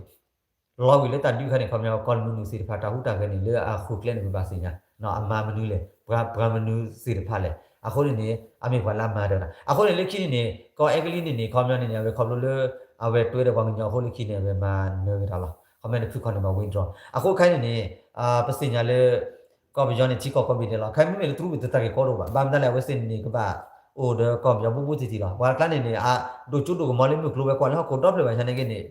လီၤဝံၤလၢတၢ်ဒုးခါန့ၣ် ခီပညီ ကီၢ်လူနူစ့ၢ်တဖၣ် တၢ်ဟူးတၢ်ဂဲၤန့ၣ် လၢအဃုာ်ကျဲန့ၣ် ပဘၣ်သ့ၣ်ညါ အမၤမနုၤလဲၣ် ပှၤမနုၤစ့ၢ်တဖၣ်လဲၣ်. အဃိန့ၣ်န့ၣ် အမ့ၢ်ပှၤလၢအမၤတၢ် အဃိန့ၣ်လၢခံန့ၣ်န့ၣ် ကီၢ်အဲကလံးန့ၣ်န့ၣ် ခီပညီန့ၣ်န့ၣ် အဝဲခီဖျိလၢ အဝဲတွဲဒီးပှၤကညီအဃိလၢခံန့ၣ် အဝဲမၤနၢၤက့ၤတၢ်လီၤ. ခီပညီန့ၣ် ဖုၣ်ခီၣ်န့ၣ် ဘၣ် withdraw အဃိခဲအံၤန့ၣ်န့ၣ် ပသ့ၣ်ညါလၢ ကီၢ်ပယီၤန့ၣ် ထံကီၢ်ကိးဘ့ၣ်ဒဲးလီၤ. ခဲအံၤမ့မ့ၢ်လၢတရူးဘ့ၣ်တၢ်ဂ့ၢ်ကီတအိၣ်ဘၣ်. ဘၣ်မနုၤလဲၣ် အဝဲသ့ၣ်န့ၣ်န့ၣ် ကဘၣ်အိၣ်ဒီးကီၢ်ပယီၤဘူးဘူးတံၢ်တံၢ်လီၤ. ပှၤကျါန့ၣ်န့ၣ် အဒိၣ်ကၠိဒိၣ်ကမီၤလၢမုၢ်ကျိၤဝဲၤကွာ်လၢဟီၣ်ခိၣ်ဒီဖျၢၣ်ဘၣ်ဆၣ်န့ၣ်က့န့ၣ်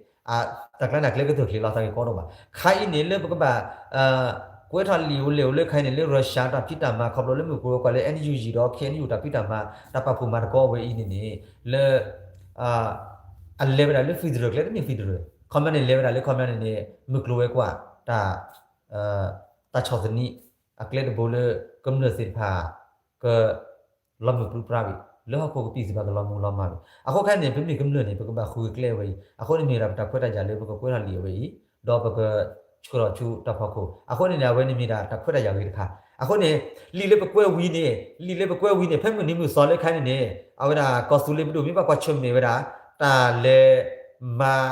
တၢ်ကျါန့ၣ်ကျဲကတၢၢ်ချ့လီၤ တၢ်ဂ့ၢ်ကီတအိၣ်ဘၣ်. ခဲအံၤန့ၣ်လၢပကဘၣ် ကွဲးထီၣ်လံာ်အိၣ်လဲၢ်အိၣ်လၢခဲအံၤန့ၣ် လၢ Russia တၢ်ဖံးတၢ်မၤခီဖျိလၢမုၢ်ကျိၤဝဲၤကွာ်လၢ NUG ဒီး KNU တၢ်ဖံးတၢ်မၤ တၢ်ပာ်ဖှိၣ်မၤသကိးဝဲအံၤန့ၣ်န့ၣ် လၢ အလဲၤဝဲဒၣ်လၢ federal ကျဲတမ့ၢ် federal ခီပညီန့ၣ် လဲၤဝဲဒၣ်လၢခီပညီန့ၣ်န့ၣ် မုၢ်ကျိၤဝဲၤကွာ် တၢ် တၢ်ဆီၣ်သနံး အကျဲတဘိလၢ ကမျၢၢ်သ့ၣ်တဖၣ် က လီၤမုၢ်ပြံပြါဘ့ၣ် လၢဟီၣ်ခိၣ်ကပံာ်သ့ၣ်တဖၣ်ကလီၤမုၢ်လီၤမၢ်ဘ့ၣ်. အဃိခဲအံၤန့ၣ် ပမ့ၢ်ကမျၢၢ်န့ၣ် ပကဘၣ်ဃုကျဲဝဲအံၤ အဃိန့ၣ်မ့ၢ်ဝဲဒၣ်ပတၢ်ခွဲးတၢ်ယာ်လၢပကကွဲးထီၣ်လံာ်အဝဲအံၤ ဒီးပကဆှၢထီၣ်ဆူတၢ်ဖီခိၣ် အဃိန့ၣ်န့ၣ် အဝဲန့ၣ်မ့ၢ်ဒၣ်တၢ်ခွဲးတၢ်ယာ်ဂ့ၤတခါ. အဃိန့ၣ် လံာ်လၢပကွဲးဝံၤန့ၣ် လံာ်လၢပကွဲးဝံၤန့ၣ် ဖဲမုၢ်နံၤမုၢ်သီလၢခဲအံၤန့ၣ်န့ၣ် အဝဲဒၣ်ကီၢ်သူလ့ၤပဒိၣ် မ့ၢ်ဘၣ်ကွၢ်ဆၢၣ်မဲာ်ဝဲဒၣ် တၢ်လဲၤမၤ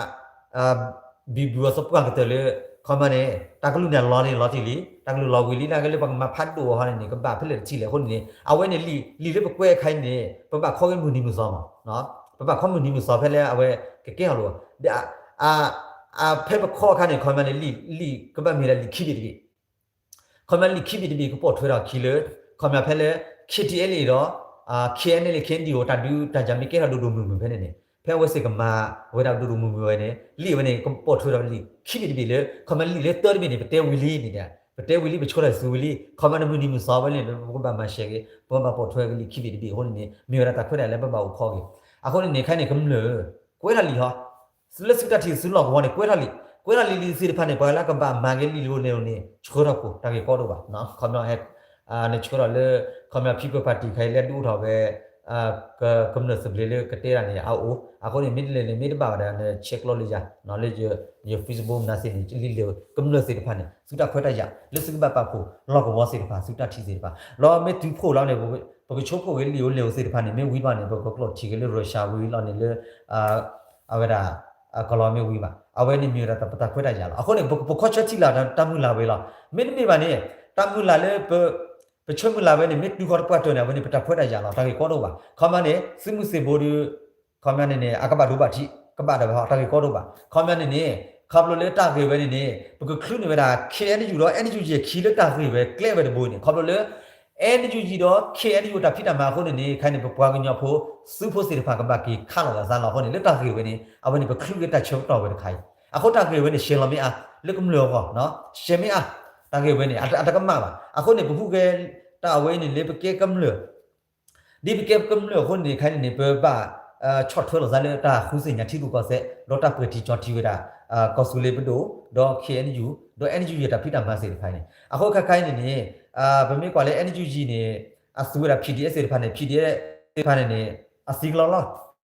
ဘံဘူအသပှၢ်ကတၢၢ်လၢ ခီပညီန့ၣ် တၢ်ကလုၢ်န့ၣ်လီၤန့ၣ်လီၤတံၢ်လံ တၢ်ကလုၢ်လီၤဝံၤလံ နာ်က့လၢပကမၤဖးဒိၣ်အီၤန့ၣ်န့ၣ် ကဘၣ်ဖဲလဲၣ်တထံၣ်လဲၣ်. အဃိန့ၣ်န့ၣ် အဝဲန့ၣ်လံာ် လံာ်လၢပကွဲးအခါအံၤန့ၣ် ပဘၣ်ခီက့ၤမုၢ်နံၤမုၢ်သီမး ပဘၣ်ခီမုၢ်နံၤမုၢ်သီဖဲလၢအဝဲကကဲထီၣ်လိာ် ဖဲပခီအခါန့ၣ် ခီပညီန့ၣ် လံာ် လံာ်ကဘၣ်မ့ၢ်ဒၣ်လံာ်ခံဘ့ၣ်တဘ့ၣ် ခီပညီလံာ်ခံဘ့ၣ်တဘ့ၣ်ကပိာ်ထွဲထီၣ်ခံလၢ ခီပညီဖဲလၢ KTLA ဒီး KNLA KNDO တၢ်ဒုးတၢ်ယၤမ့ၢ်ကဲထီၣ်ဒိၣ်ဒိၣ်မုၢ်မုၢ်ဖဲန့ၣ်န့ၣ် ဖဲအဝဲသ့ၣ်ကမၤဝဲဒၣ်ဒိၣ်ဒိၣ်မုၢ်မုၢ်ဝဲန့ၣ် လံာ်အဝဲန့ၣ် ကပိာ်ထွဲထီၣ်လံာ်ခံဘ့ၣ်တဘ့ၣ်လၢ ခီပညီလံာ်လၢတၢတဘ့ၣ်န့ၣ် ပတဲဝံၤလံန့ၣ် ပတဲဝံၤလံ ပဆိထီၣ်စုဝံၤလံ ခီပညီန့ၣ်မုၢ်နံၤမုၢ်သီဝဲန့ၣ် ပကဘၣ်မၤရှဲက့ၤ ပကဘၣ်ပိာ်ထွဲက့ၤလံာ်ခံဘ့ၣ်တဘ့ၣ်အဃိန့ၣ်န့ၣ် မ့ၢ်ဝဲဒၣ်တၢ်ခွဲးတၢ်ယာ်လၢပဘၣ်အိၣ်ခိးက့ၤ အဃိန့ၣ်န့ၣ် ခဲအံၤန့ၣ် ကမျၢၢ် ကွဲးထီၣ်လံာ်ဟီ လၢသုတၢ်ထံၣ်သုလီၢ်ကဝီၤန့ၣ် ကွဲးထီၣ်လံာ် ကွဲးထီၣ်လံာ်လံာ်သ့ၣ်တဖၣ်န့ၣ် ပှၤလၢကဘၣ်မၤက့ၤလံာ်လိၤန့ၣ်န့ၣ် ဆှၢထီၣ်ကိၣ် တၢ်ဂ့ၢ်ကီတအိၣ်ဘၣ် ခီပညီ နဆှၢထီၣ်လၢ ခီပညီ People Party ခဲအံၤလၢဒုးအိၣ်ထီၣ်ဝဲ ကမျၢၢ်သဘျ့လၢကတဲဒၣ်န့ၣ် အအိၣ် အဃိန့ၣ် မ့ၢ်တလဲၤန့ၣ် မ့ၢ်တဘၣ်ဝဲဒၣ်န့ၣ် ဆဲးကျိးလၢယၤ လၢယ Facebook မနၤသ့ၣ်န့ၣ် လံာ်လၢကမျၢၢ်သ့ၣ်တဖၣ်န့ၣ် သုတၢ်ခွဲးတၢ်ယာ် လၢသုကဘၣ်ပာ်ဖှိၣ် လီၢ်ကဝီၤသ့ၣ်တဖၣ် သုတၢ်ထံၣ်သ့ၣ်တဖၣ် လီၤမ့ၢ်တုၤဖှိၣ်လီၤန့ၣ် ပကဆိကမိၣ်က့ၤလံာ်အိၣ်လဲၢ်အိၣ်သ့ၣ်တဖၣ်န့ၣ် မ့ၢ်ဝံၤဘၣ်န့ၣ် ပကကျိးထံၣ်က့ၤလၢ Russia ဝံၤလီၤန့ၣ်လၢ အဝဲဒၣ် ကီၤလီၤမ့ၢ်ဝံၤဘၣ် အဝဲန့ၣ်မ့ၢ်ဝဲဒၣ်ပတၢ်ခွဲးတၢ်ယာ်လီၤ. အဃိန့ၣ် ပကပိာ်ခွါဆၢထံၣ်လၢ်တၢ်မုၢ်လၢ်ဝဲလီၤ. မ့တမ့ၢ်ဘၣ်န့ၣ် တၢ်မုၢ်လၢ်လၢ ပဆၢမုၢ်လၢ်ဝဲန့ၣ် မ့ၢ်တုၤဃီတပှၢ်တၢၢ်န့ၣ် အဝဲန့ၣ် ပတၢ်ခွဲးတၢ်ယာ်လီၤ. တၢ်ဂ့ၢ်ကီတအိၣ်ဘၣ်. ခီပညီန့ၣ် သုးမုၢ်သံၣ်ဘိဒီး ခီပညီန့ၣ်န့ၣ် အကဘၣ်ဒိဘၣ်ထံး ကဘၣ်ဒၣ်ဝဲဟီ တၢ်ဂ့ၢ်ကီတအိၣ်ဘၣ်. ခီပညီန့ၣ်န့ၣ် ခီဖျိလၢတၢ်ဂ့ၢ်ဝဲန့ၣ်န့ၣ် ပကချုးန့ၢ်ဝဲဒၣ် KNU ဒီး NUG ခံလၢတၢ်ဂ့ၢ်ဝဲကျဲဝဲတဘိန့ၣ် ခီဖျိလၢ NUG ဒီး KNU တၢ်ဖံးတၢ်မၤအဃိန့ၣ်န့ၣ် ခဲအံၤန့ၣ် ပပှၤကညီဖိ သုးဖိသ့ၣ်တဖၣ်ကဘၣ်က့ၤခးလိာ်အသးလီၤ. အဃိန့ၣ် လၢတၢ်ဂ့ၢ်ဝဲန့ၣ် အဝဲန့ၣ် ပချုးက့ၤတၢ်ဆၢကတီၢ်ဝဲတခါအံၤ အဃိတၢ်ဂ့ၢ်ဝဲန့ၣ် ရှဲလီၤမ့ၢ်အါ လၢကမျၢၢ်အဂီၢ် ရှဲမ့ၢ်အါ တၢ်ဂ့ၢ်ဝဲန့ၣ် အတကမၣ်ဘၣ်. အဃိန့ၣ် ပဟူးဂဲၤတၢ်အဝဲအံၤန့ၣ် လၢပကဲကမျၢၢ် ဒ်ပကဲကမျၢၢ်အဃိန့ၣ် ခဲအံၤန့ၣ် ပဘၣ် ဆီၣ်ထွဲလိာ်သးလၢတၢ်ဃုသ့ၣ်ညါထံရူၢ်ကီၢ်သဲး ဒီးတၢ်ပှဲၤထံကၠီထံဝဲဒၣ် ကီၢ်သူလ့ၤပဒိၣ် ဒီး KNU ဒီး NUG တၢ်ဖံးတၢ်မၤသ့ၣ်တဖၣ်န့ၣ် အဃိခဲအံၤန့ၣ်န့ၣ် ပမ့ၢ်ကွၢ်လၢ NUG န့ၣ် အသူဝဲဒၣ် PDF သ့ၣ်တဖၣ်န့ၣ် PDF သ့ၣ်တဖၣ်န့ၣ်န့ၣ် အသံကလီလီၤ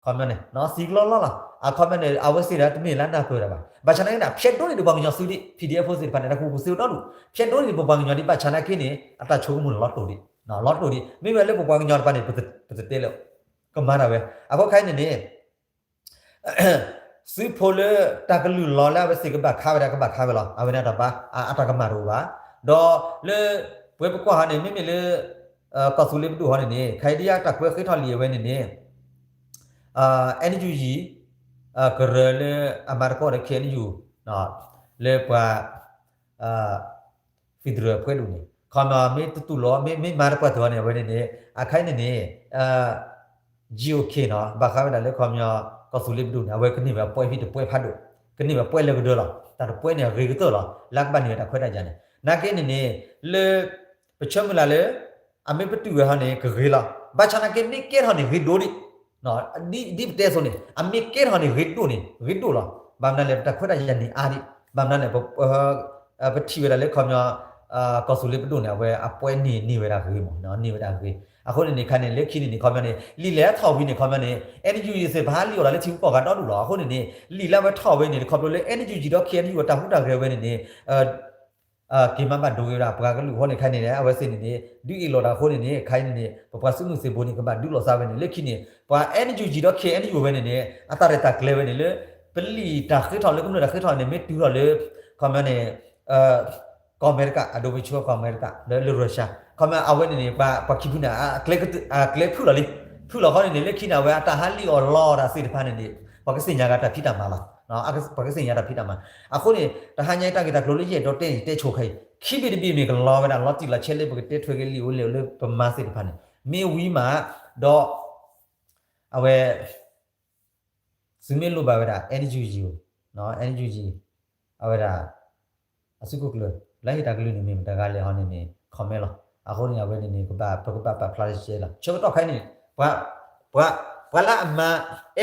ခီပညီန့ၣ် စံးကလီလီလီၤ. အခီပညီန့ၣ် အဝဲသ့ၣ်ဒီးတမ့ၢ်လၢနၢ်ပၢၢ်တၢ်ဘၣ်. ဘၣ်ဆၣ်သနာ်က့န့ၣ် ဖျဲးဒိၣ်န့ၢ်ဒံးပှၤကညီစုဒံး PDF ဖိသ့ၣ်တဖၣ်န့ၣ် တၢ်ကူၣ်ကူၣ်သ့အိၣ်ဒီဒူၣ်, ဖျဲးဒိၣ်န့ၢ်ဒံးပပှၤကညီဒံး ဘၣ်ဆၣ်သနာ်က့န့ၣ် အတၢ်ဆိကမိၣ်န့ၣ်လီၤတိၢ်ဒံး, လီၤတိၢ်ဒံး. မ့မ့ၢ်လၢပပှၤကညီတဖၣ်န့ၣ် ပတတဲလၢ ကမၤတၢ်ဝဲ. အဃိခဲအံၤန့ၣ်န့ၣ် သုးဖိလၢတၢ်ကလုၢ်လီၤလၢအဝဲသ့ၣ်ကဘၣ်ခးဝဲဒၣ် ကဘၣ်ခးဝဲလီၤ. အဝဲန့ၣ်အတၢ်ဘၣ် အတၢ်ကမၣ်တအိၣ်ဘၣ်. ဒီးလၢ ပှဲၤပကွၢ်ဟီန့ၣ် မ့မ့ၢ်လၢ ကီၢ်သူလ့ၤပဒိၣ်ဟီန့ၣ်န့ၣ် ခဲအံၤဒ်အတၢ်ကွဲးဃ့ထီၣ်လံာ်အဝဲန့ၣ်န့ၣ် NUG ကရၢလၢအမၤသကိးဒီး KNU လၢပှၤ federal အဖွဲ့ဒိၣ်န့ၣ် ခီပညီမ့ၢ်တတူၢ်လိာ် မ့ၢ်မၤတပှၢ်တၢၢ်အီၤန့ၣ် အဝဲန့ၣ်န့ၣ် အခါအံၤန့ၣ်န့ၣ် GOK နီၤ ဘၣ်ဃးဝဲဒၣ်လၢခီပညီ ကီၢ်သူလ့ၤပဒိၣ်န့ၣ် အဝဲကန့ၢ်ဝဲပှဲၤဖံးတပှဲၤဖးဒိၣ်, ကန့ၢ်ဝဲပှဲၤလၢကဒၢလီၤ. တၢ်တပှဲၤန့ၣ်အဂ့ၤကတၢၢ်လီၤ လၢအကဘၣ်န့ၢ်ဝဲတၢ်ခွဲးတၢ်ယာ်န့ၣ်. နာ်က့န့ၣ်န့ၣ် လၢ ပဆၢမုၢ်လၢ်လၢ အမ့ၢ်ပတုာ်ဝဲဟီန့ၣ် ကဂ့ၤလီၤ. ဘၣ်ဆၣ်နာ်က့မ့ၢ်ကဲထီၣ်န့ၣ်ဂ့ၤဒိၣ်ဒံး ဒ်ပတဲအသိးန့ၣ် အမ့ၢ်ကဲထီၣ်န့ၣ်ဂ့ၤဒိၣ်န့ၣ် ဂ့ၤဒိၣ်လီၤ. ဘၣ်မနုၤလဲၣ် ပတၢ်ခွဲးတၢ်ယာ်န့ၢ်အါဒံး. ဘၣ်မနုၤလဲၣ် ပထံၣ်ဝဲဒၣ်လၢခီပညီ ကီၢ်သူလ့ၤပဒိၣ်န့ၣ် အဝဲအပှဲၤန့ၢ်န့ၢ်ဝဲဒၣ်ဂ့ၤမး န့ၢ်ဝဲဒၣ်ဂ့ၤ. အဃိန့ၣ်န့ၣ် ခဲအံၤန့ၣ် လၢခံန့ၣ်န့ၣ် ခီပညီန့ၣ် လံာ်လဲၣ်ထီၣ်ဝံၤန့ၣ် ခီပညီန့ၣ် NUG သ့ၣ်တဖၣ်ဟးလံၣ်အီၣ်လီၤလၢထံဖိကီၢ်ဖိဒီဒူၣ်လီၤ. အဃိန့ၣ်န့ၣ် လံာ်လၢအဝဲထီၣ်ဝဲန့ၣ် ခီဖျိလၢ NUG ဒီး KNU အတၢ်ဟူးတၢ်ဂဲၤဝဲန့ၣ်န့ၣ် က့ၤမၤဘၣ်ဒိဂ့ၤဝဲဒၣ်ပှၤကလုာ်အဃိန့ၣ် ခဲအံၤန့ၣ် အဝဲသ့ၣ်န့ၣ်န့ၣ် ဒုးအ့ၣ်လိာ်တၢ်အဃိန့ၣ်န့ၣ် ခဲအံၤန့ၣ်န့ၣ် ပပှၤသုးမုၢ်သံၣ်ဘိန့ၣ် ကဘၣ်ဒုးလိာ်သးဝဲန့ၣ် လၢခံန့ၣ် ပှၤ NUG ဒီး KNU ဝဲန့ၣ်န့ၣ် အတၢ်ရဲၣ်တၢ်ကျဲၤဝဲန့ၣ်လၢ ပလံာ်တၢ်ဃ့ထီၣ်လၢကမျၢၢ်တၢ်ဃ့ထီၣ်န့ၣ် မ့ၢ်တုၤထီၣ်လၢ ခီပညီန့ၣ် ကီၢ်အမဲရကၤ အဒိပဆှၢကီၢ်အမဲရကၤ လၢ လၢ Russia ခီပညီအဝဲန့ၣ်န့ၣ် ပှၤခံဖုန့ၣ် အကျဲဖုၣ်လီၤလံ. ဖုၣ်လီၤဃီန့ၣ်န့ၣ် လၢခံန့ၣ် အဝဲအတၢ်ဟးလံၣ်အီၣ်လီအီၣ်တၢ်သ့ၣ်တဖၣ်န့ၣ်န့ၣ် ပှၤကသ့ၣ်ညါက့ၤတၢ်ဖံးတၢ်မၤလီၤ. ပှၤကသ့ၣ်ညါတၢ်ဖံးတၢ်မၤ. အဃိန့ၣ် တဟါညါအံၤတၢ်ဂ့ၢ်တၢ်ကျိၤလၢယအဲၣ်ဒိးတဲန့ၣ် တဲဆိခဲအံၤ ခံဘ့ၣ်တဘ့ၣ်မ့ၢ်ကလီဝဲဒၣ် လီၤတံၢ်လီၤဆဲးလၢပကတဲထွဲက့ၤလံာ်အိၣ်လဲၣ်အိၣ်လၢပမၤသ့ၣ်တဖၣ်န့ၣ် မ့ၢ်ဝံၤမး ဒီး အဝဲ သုမ့ၢ်လိၣ်ဘၣ်ဝဲဒၣ် NUG အံၤ NUG အံၤ အဝဲဒၣ် အစုကဝဲၤ လၢဟ့ၣ်တၢ်ကလုၢ်န့ၣ် မ့ၢ်မတၤတဂၤလဲၣ်ဟီန့ၣ်န့ၣ် comment လီၤ. အဃိန့ၣ် အဝဲန့ၣ်န့ၣ် ကဘၣ် ပကဘၣ်ပာ်ဖျါတကဲလီၤ. ဆၢကတီၢ်ခဲအံၤန့ၣ် ပှၤ ပှၤ ပှၤလၢအမၤ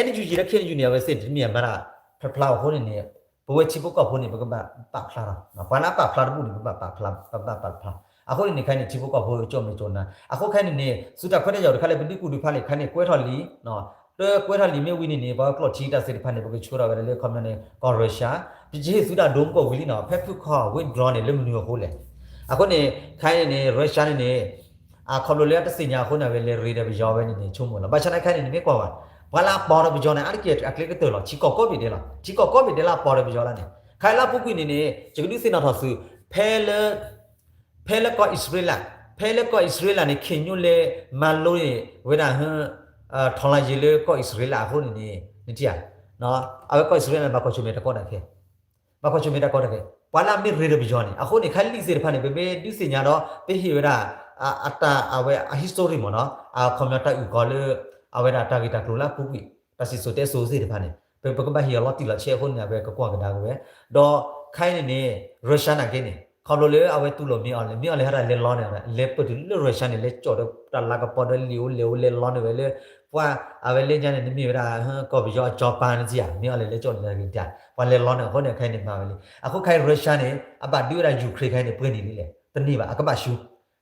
NUG ဒီး KNU န့ၣ် အဝဲသ့ၣ်တမ့ၢ်အမၤတၢ်ဖျါဖျါအဃိန့ၣ်န့ၣ် ပဝဲထံဖိကီၢ်ဖိန့ၣ် ပကဘၣ်ပာ်ဖျါလီၤ. ပှၤလၢအပာ်ဖျါတဘူၣ်န့ၣ် ပဘၣ်ပာ်ဖျါ ပဘၣ်ပာ်ဖျါ. အဃိန့ၣ်န့ၣ် ခဲအံၤန့ၣ် ထံဖိကီၢ်ဖိကၠိၣ်မဲာ်ကၠိၣ်နါ အဃိခဲအံၤန့ၣ်န့ၣ် သုးတၢ်ခွဲးတၢ်ယာ်တခါလၢပဒုးကူၣ်ဒုးဖးလံာ်ခါန့ၣ် ကွဲးထီၣ်လံ တကွဲးထီၣ်လံာ်မ့ၢ်ဝံၤန့ၣ်န့ၣ် ပှၤကျိာ်ထံတၢ်သ့ၣ်တဖၣ်န့ၣ် ပကဆှၢထီၣ်ဝဲဒၣ်လၢခီပညီန့ၣ် ကီၢ် Russia ပကဟ့ၣ်သုးတၢ်ဒိမကီၢ်ဝံၤလံနီၤ ဖဲဖုၣ်ခီၣ် withdraw န့ၣ် လၢမနုၤအဃိလဲၣ်. အဃိန့ၣ် ခဲအံၤန့ၣ်န့ၣ် Russia န့ၣ်န့ၣ် အခီဖျိလၢအတသ့ၣ်ညါအဃိန့ၣ် အဝဲလဲၤရ့ဒီးပယီၤဝဲန့ၣ်န့ၣ် ဆိကမိၣ်လီၤ. ဘၣ်ဆၣ်သနာ်က့န့ၣ် မ့ၢ်ကွၢ်ဘၣ် ပှၤလၢအပိာ်ဒီးပယီၤန့ၣ် အါတက့ၢ်အကျဲကတၢၢ်လီၤ. ထံကီၢ်ကိးဘ့ၣ်ဒဲးလီၤ. ထံကီၢ်ကိးဘ့ၣ်ဒဲးလၢအပိာ်ဒီးပယီၤလၢန့ၣ် ခဲအံၤလၢအပူၤကွံာ်န့ၣ်န့ၣ် ယကဒုးသ့ၣ်နီၣ်ထီၣ်သု ဖဲလၢ ဖဲလၢကီၢ်အံၣ်စရ့လး ဖဲလၢကီၢ်အံၣ်စရ့လးန့ၣ် ခ့ညိၣ်လဲၤမၤလိန့ၣ် ဝဲဒၣ် ထီၣ်လၢယ့ၤလၢကီၢ်အံၣ်စရ့လးအဃိန့ၣ်န့ၣ် နထံၣ်ဧါ အဝဲကီၢ်အံၣ်စရ့လးန့ၣ် ဘၣ်ကွၢ်ဆၢၣ်မဲာ်တၢ်ကီတၢ်ခဲ ဘၣ်ကွၢ်ဆၢၣ်မဲာ်တၢ်ကီတၢ်ခဲ ပှၤလၢအမ့ၢ်ရ့ဒီးပယီၤန့ၣ် အဃိန့ၣ် ခဲလံာ်သ့ၣ်တဖၣ်န့ၣ် ပမ့ၢ်ဒုးသ့ၣ်ညါဒီး ပဟ့ၣ်ဝဲဒၣ် အတၢ်အဝဲအ history မ့ၢ်နီၤ အခီပညီတၢ်အုၣ်ကီၤလၢ အဝဲဒၣ်တၢ်ဂ့ၢ်တၢ်ကျိၤလၢအပူၤကွံာ် တၢ်စံၣ်စိၤတဲစိၤသ့ၣ်တဖၣ်န့ၣ် ပ ပကဘၣ်ဟ့ၣ်အီၤလီၤတံၢ်လီၤဆဲးအဃိန့ၣ် အဝဲကကွၢ်ကဒါက့ၤဝဲ ဒီးခဲအံၤန့ၣ်န့ၣ် Russia နာ်က့န့ၣ် ခီဖျိလၢအဝဲတူၢ်လိာ်မ့ၢ်အီၤလဲၣ် မ့ၢ်အီၤလဲၣ်ဟဲဒၣ်လဲၤလီန့ၢ် လဲၤပၢၢ်တုၤလၢ Russia န့ၣ် လဲၤကၠီၣ်ဒီးတၢ်လၤကပီၤဒီးလံာ်အိၣ်လဲၣ်အိၣ်လဲၤလီန့ၢ်ဝဲလၢ ပှၤ အဝဲလၢညါန့ၣ် နမ့ၢ်ဝဲဒၣ် ကီၢ်ပယီၤအကၠီၤပၤန့ၣ်စံးဧါ မ့ၢ်အီၤလဲၣ်လဲၤကၠီၣ်န့ၢ်တၢ်ဂ့ၢ်တၢ် ပှၤလဲၤလီန့ၢ်အဃိန့ၣ် ခဲအံၤန့ၣ်မၤဝဲလံ အဃိခဲအံၤ Russia န့ၣ် အဘၣ်ဒုးဝဲဒၣ် Ukraine ခဲအံၤန့ၣ် ပှဲၤနံၣ်လံလဲၣ် တန့ၢ်ဘၣ် အကဘၣ်ဆူ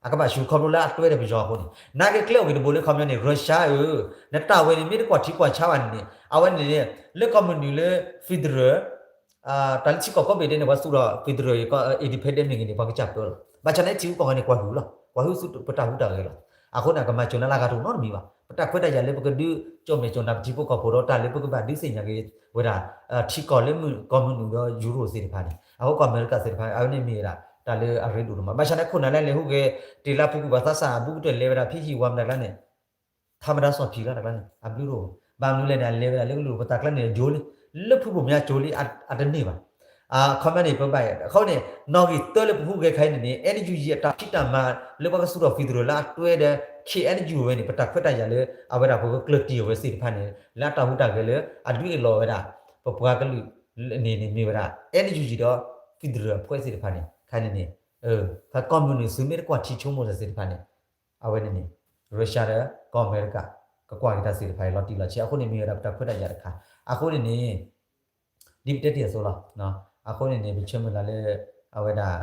အကဘၣ်ဆူခီဖျိလၢအတွဲဒီးပယီၤအဃိန့ၣ် နာ်က့ကျဲအိၣ်ဂ့ၤတဘိလၢခီပညီန့ၣ် Russia ဧၢ နတၢ်ဝဲန့ၣ် မ့ၢ်တကွၢ်ထံကွၢ်ဆးဘၣ်န့ၣ်န့ၣ် အဝဲန့ၣ်န့ၣ် လၢကီၢ်မုၢ်နုာ်လၢ federal တၢ်လၢထံကီၢ်ကိးဘ့ၣ်ဒဲးန့ၣ် ပှၤသူၣ်ထီၣ် federal ကီၢ် independent မ့ၢ်ဂ့ၤန့ၣ် ပှၤကစၢ်ပၢလီၤ ဘၣ်ဆၣ်န့ၣ်ထံဂုၤကီၢ်ဂၤန့ၣ် ကွၢ်ဟုၣ်လီၤ ကွၢ်ဟုၣ်ဆူပတၢ်ဟူးတၢ်ဂဲၤလီၤ အဃိန့ၣ် အကမၤစၢၤနၤလၢအဂၤတအိၣ်နီတမံၤဘၣ် ပတၢ်ခွဲးတၢ်ယာ်လၢပကဒုးကၠီၣ်မဲာ်ကၠီၣ်နါပထံဖိကီၢ်ဖိဒီးတၢ်လၢပကဘၣ်ဒုးသ့ၣ်ညါက့ၤဝဲဒၣ် ထံကီၢ်လၢမုၢ်ကီၢ်မုၢ်နုာ်ဒီးယူရိၣ်သ့ၣ်တဖၣ်န့ၣ် အဃိကီၢ်အမဲရကၤသ့ၣ်တဖၣ် အဝဲန့ၣ်မ့ၢ်ဝဲဒၣ် တၢ်လၢအရ့ဒိၣ်ဒိၣ်မး ဘၣ်ဆၣ်န့ၣ်ခိၣ်နၢ်လၢလဲၤဟူးဂဲၤ တ့ၢ်လၢပူၤကွံာ်ပှၤသးစၢ်အဘူးကတၢၢ်လဲၤဝဲဒၣ်ဖံဟံၣ်ဝါမတၤကျါန့ၣ် ထါမတၤစီၣ်ဖံးလီၤတၢ်ကျါန့ၣ် အဘျုးတအိၣ်ဘၣ် ဘၣ်မနုၤလဲၣ်န့ၣ် အလဲၤဝဲဒၣ်လၢကလူးပသးကျါန့ၣ် အယိၤလံ လၢဖုဘိၣ်မၠါကၠိလံ အတန့ၢ်ဘၣ် အခီပညီန့ၣ် ပဘၣ်အဃိန့ၣ် နီၣ်ဂံၢ်တၢလၢပဟူးဂဲၤခဲအံၤန့ၣ်န့ၣ် NUG အတၢ်ဖံးတၢ်မၤလၢပှၤကသူၣ်ထီၣ် federal လၢအတွဲဒီး KNU ဝဲန့ၣ် ပတၢ်ခွဲးတၢ်ယာ်လၢ အဝဲဒၣ်ပကကျၢၢ်တံၢ်အဝဲသ့ၣ်တဖၣ်န့ၣ် လၢအတၢ်ဟူးတၢ်ဂဲၤလၢ အဒုးအ့ၣ်လိာ်ဝဲဒၣ် ပပှၤကလုာ်န့ၣ်န့ၣ်မ့ၢ်ဝဲဒၣ် NUG ဒီး federal အဖွဲ့သ့ၣ်တဖၣ်န့ၣ် ခဲအံၤန့ၣ်န့ၣ် ဖဲကီၢ်မုၢ်နုာ်သုးမ့ၢ်တကွၢ်ထံဆိကမိၣ်တၢ်သ့ၣ်တဖၣ်န့ၣ် အဝဲန့ၣ်န့ၣ် Russia ဒီးကီၢ်အမဲရကၤ ကကွၢ်က့ၤတၢ်သ့ၣ်တဖၣ်အံၤလီၤတံၢ်လီၤဆဲး အဃိန့ၣ်မ့ၢ်ဝဲဒၣ်ပတၢ်ခွဲးတၢ်ယာ်တခါ အဃိန့ၣ်န့ၣ် ဒ်ပတဲတ့ၢ်အသိးလီၤ. အဃိန့ၣ်န့ၣ် ပဆၢမုၢ်လၢ်လၢ အဝဲဒၣ်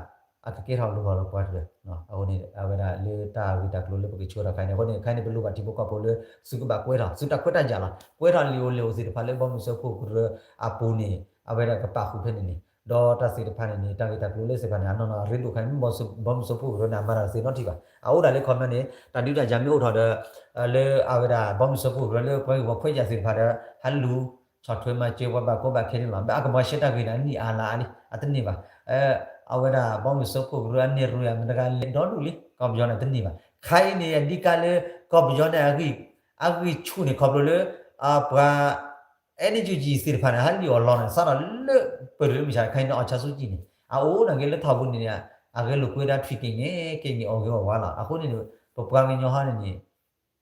အကကဲထီၣ်လိၣ်ထီၣ်လီၤပှၤတဖၣ်, အဃိန့ၣ် အဝဲဒၣ်လၢတၢ်ဂ့ၢ်တၢ်ကျိၤလၢပကဆှၢထီၣ်ခါန့ၣ် အဃိန့ၣ် ခဲအံၤန့ၣ် ပလိၣ်ဘၣ်ထံဖိကီၢ်ဖိလၢ သုကဘၣ်ကွဲထီၣ် သုတၢ်ခွဲးတၢ်ယာ်လီၤ. ကွဲထီၣ်လံာ်အိၣ်လံာ်အိၣ်သ့ၣ်တဖၣ်လၢဘီမုၢ်စၢဖှိၣ်ကရၢအပူၤန့ၣ် အဝဲဒၣ်ကပာ်ဃုာ်ဖဲန့ၣ်န့ၣ် ဒီးတၢ်သ့ၣ်တဖၣ်န့ၣ်န့ၣ် တၢ်ဂ့ၢ်တၢ်ကျိၤလၢသ့ၣ်တဖၣ်န့ၣ် အနီၢ်နီၢ်အရ့ဒိၣ်ခါန့ၣ် ဘီမုၢ်စၢဖှိၣ်ကရၢန့ၣ် အမၤတၢ်တသ့နီတထံၣ်ဘၣ်. အအိၣ်ဒၣ်လၢ comment န့ၣ် တၢ်ဒုးတၢ်ယၤမ့ၢ်အိၣ်ထီၣ်ဒီး လၢအဝဲဒၣ် ဘီမုၢ်စၢဖှိၣ်ကရၢလၢပှၤဂ့ၢ်ပှၤခွဲးယာ်သ့ၣ်တဖၣ်ဒီး ဟးလူၤ ဆီၣ်ထွဲမၤစၢၤပှၤဘၣ်ကီဘၣ်ခဲန့ၣ်လီၤ. ဘၣ်အကမၤရှဲတၢ်ဂ့ၢ်န့ၣ် အနံၣ်အါလါအါလံ အတန့ၢ်ဘၣ်. အဝဲဒၣ်ဘီမုၢ်စၢဖှိၣ်ကရၢအန့ၢ်ရံၣ်အမတဂၤလဲၤဒီဒူၣ်လံ ကီၢ်ပယီၤန့ၣ်တန့ၢ်ဘၣ်. ခဲအံၤန့ၣ် အဓိကလၢ ကီၢ်ပယီၤန့ၣ် အဂံၢ်ဆူၣ်န့ၣ် ခီဖျိလၢ ပှၤ NUG သ့ၣ်တဖၣ်န့ၣ် ဟးလံၣ်အီၣ်လီၤန့ၣ် စးထီၣ်လၢ ပၢၢ်တလၢမုၢ်ဆါ ခဲအံၤန့ၣ် အောင်ဆန်းစုကြည်န့ၣ် အအိၣ်န့ၣ်က့ၤလၢထီၣ်ပူၤန့ၣ် အဂဲၤလိာ်ကွဲဒၣ်ထွံၣ်က့ၤငဲက့ၤန့ၣ် အီၣ်ဂ့ၤအီၣ်ဝါလီၤ. အဃိန့ၣ် ပပှၤကညီဟီန့ၣ်န့ၣ်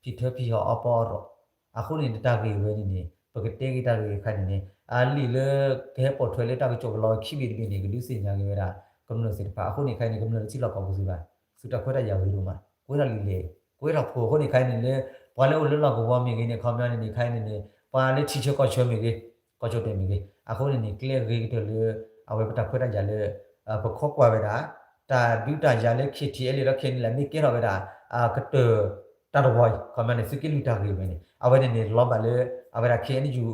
ဖံးထၢဖံးဟီၣ်အီၣ်ပီအီၣ်ရီၣ်, အဃိန့ၣ် တၢ်ဂ့ၢ်ဝဲန့ၣ်န့ၣ် ပကတဲက့ၤတၢ်ဂ့ၢ်အခါန့ၣ်န့ၣ် အလံာ်လၢကဟဲပိာ်ထွဲလၢတၢ်ကစီၣ်ကလီၤခံဘ့ၣ်တဘ့ၣ်န့ၣ် ကဒုးသ့ၣ်ညါက့ၤဝဲဒၣ် ကမျၢၢ်သ့ၣ်တဖၣ်. အဃိန့ၣ် ခဲအံၤန့ၣ် ကမျၢၢ်တထံၣ်လီၤကီၢ်ပူၤစ့ၢ်ဘၣ်, သုတၢ်ခွဲးတၢ်ယာ်ဂ့ၤဒိၣ်မး, ကွဲထီၣ်လံာ်လဲၢ် ကွဲထီၣ်ဖိအဃိန့ၣ် ခဲအံၤန့ၣ်လၢ ပှၤလၢအိၣ်လၢလီၢ်ကဝီၤမ့ၢ်ဂ့ၤန့ၣ် ခီပညီန့ၣ်န့ၣ် ခဲအံၤန့ၣ်န့ၣ် ပှၤလၢထံဆၢကီၢ်ဆၢမ့ၢ်ဂ့ၤ ကီၢ်ကၠီၣ်တဲၣ်မ့ၢ်ဂ့ၤ အဃိန့ၣ်န့ၣ် ကျဲဂ့ၤကတၢၢ်လၢ အဝဲပတၢ်ခွဲးတၢ်ယာ်လၢ ပခိးကွၢ်ဝဲဒၣ် တၢ်ဒုးတၢ်ယၤလၢ KTLA ဒီး KNLA မ့ၢ်ကဲထီၣ်ဝဲဒၣ် ကတၢၢ် တၢ်တဝီအံၤ ခီပညီန့ၣ် သုးက့လွံၢ်တၢ်ဂ့ၢ်ဝဲန့ၣ် အဝဲန့ၣ်န့ၣ် လီၤဘၣ်လၢ အဝဲဒၣ် KNU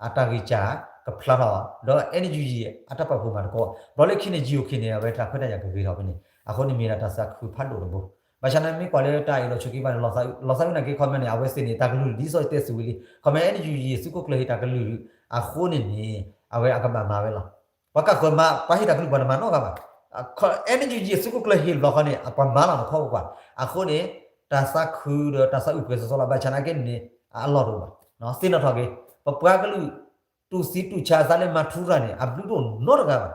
အတၢ်ဂံၢ်စၢ်ကဖျါထီၣ် ဒီး NUG အတၢ်ပာ်ဖှိၣ်မၤသကိး ဘျီလၢခံန့ၣ် GOK န့ၣ် အဝဲတၢ်ခွဲးတၢ်ယာ်ကဂ့ၤထီၣ်ဖဲန့ၣ် အဃိန့ၣ်မ့ၢ်ဒၣ်တၢ်သးခုဖးဒိၣ်တဘိ ဘၣ်ဆၣ်န့ၣ်မ့ၢ်ကွၢ်လၢတၢ်အ့ၣ်လိာ်ဆိးက့ဘၣ်န့ၣ် လီၤသးအုးနာ်က့ ခီပညီန့ၣ် အဝဲသ့ၣ်န့ၣ် တၢ်ကလုၢ်ဒ်သိးတဲသုးဝံၤလံ ခီပညီ NUG သုးခိၣ်ကျၢၢ်ဟ့ၣ်တၢ်ကလုၢ်အဃိန့ၣ်န့ၣ် အဝဲအကဘၣ်မၤဝဲလီၤ. ပှၤကဃၢၤမၤ ပှၤဟ့ၣ်တၢ်ကလုၢ်ပှၤတမၤနီတဂၤဘၣ်. NUG သုးခိၣ်ကျၢၢ်ဟ့ၣ်ဘျီဃီန့ၣ် ပှၤမၤလီၤနခီပကွၢ် အဃိန့ၣ် တၢ်သးခုဒီးတၢ်သးအုးပှဲၤစီစီလီၤ. ဘၣ်ဆၣ်နာ်က့န့ၣ်န့ၣ် အလီၢ်တအိၣ်ဘၣ်. သ့ၣ်နီၣ်ထီၣ်က့ၤ ပပှၤကလုာ် တူၢ်သံတူၢ်ဆါအသးလၢမၤထူရၤန့ၣ် အဘျုးတအိၣ်နီတဂၤဘၣ်.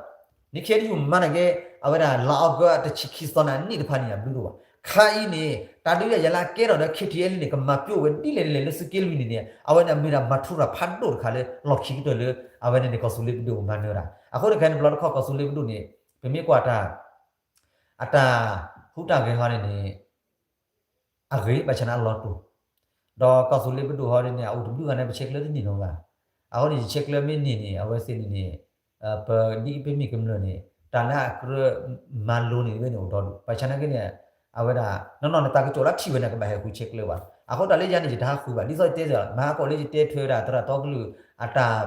န့ၣ် KNU မၤနာ်က့ အဝဲဒၣ်လါအီကူးတဆံခံသီန့ၣ် အနံၣ်တဖၣ်န့ၣ် အဘျုးတအိၣ်ဘၣ်. ခဲအံၤန့ၣ် တၢ်ဒုးတၢ်ယၤလၢအကဲထီၣ်ဒီး KTLA န့ၣ် ကမၤပျိဝဲဒ်လဲၣ်ဒ်လဲၣ်လၢသုးက့လွံၢ်န့ၣ်န့ၣ် အဝဲန့ၣ်မ့ၢ်ဒၣ်မၤထူရၤဖးဒိၣ်တခါလၢ လီၢ်ခံကတၢၢ်လၢ အဝဲန့ၣ်န့ၣ် ကီၢ်သူလ့ၤပဒိၣ်မၤနၢၤဒၣ်. အဃိန့ၣ်ခဲအံၤန့ၣ် ဘျီတခီၣ်ကီၢ်သူလ့ၤပဒိၣ်န့ၣ် ပမ့ၢ်ကွၢ်တၢ် အတၢ်ဟူးတၢ်ဂဲၤဟီန့ၣ်န့ၣ် အဂ့ၤ ဘၣ်ဆၣ်န့ၣ်အလီၢ်တအိၣ်, ဒီးကီၢ်သူလ့ၤပဒိၣ်ဟီန့ၣ်န့ၣ် အအိၣ်တဘျုးဂၤန့ၣ် ပဆဲးကျၢတန့ၢ်နီတဂၤ. အဃိန့ၣ် ယဆဲးကျၢမ့ၢ်န့ၢ်န့ၣ် အဝဲသ့ၣ်န့ၣ်န့ၣ် ပဒ်ပမ့ၢ်ကမျၢၢ်န့ၣ် တၢ်လၢအကြၢးမၤလိန့ၢ်ဝဲန့ၣ်အိၣ်ဒီဒူၣ် ဘၣ်ဆၣ်နာ်က့န့ၣ် အဝဲဒၣ် နီၢ်နီၢ်န့ၣ် တၢ်ကစီၣ်လၢထံၣ်ဝဲန့ၣ် ကဘၣ်ဟဲဃုဆဲးကျၢဘၣ်. အဃိတၢ်လၢယၤန့ၣ် ယတဟးဃုဘၣ် ဒ်သိးယတဲ မၤဟးကီၢ်လၢယတဲထွဲဝဲဒၣ် သရၣ်တီကလုာ် အတၢ်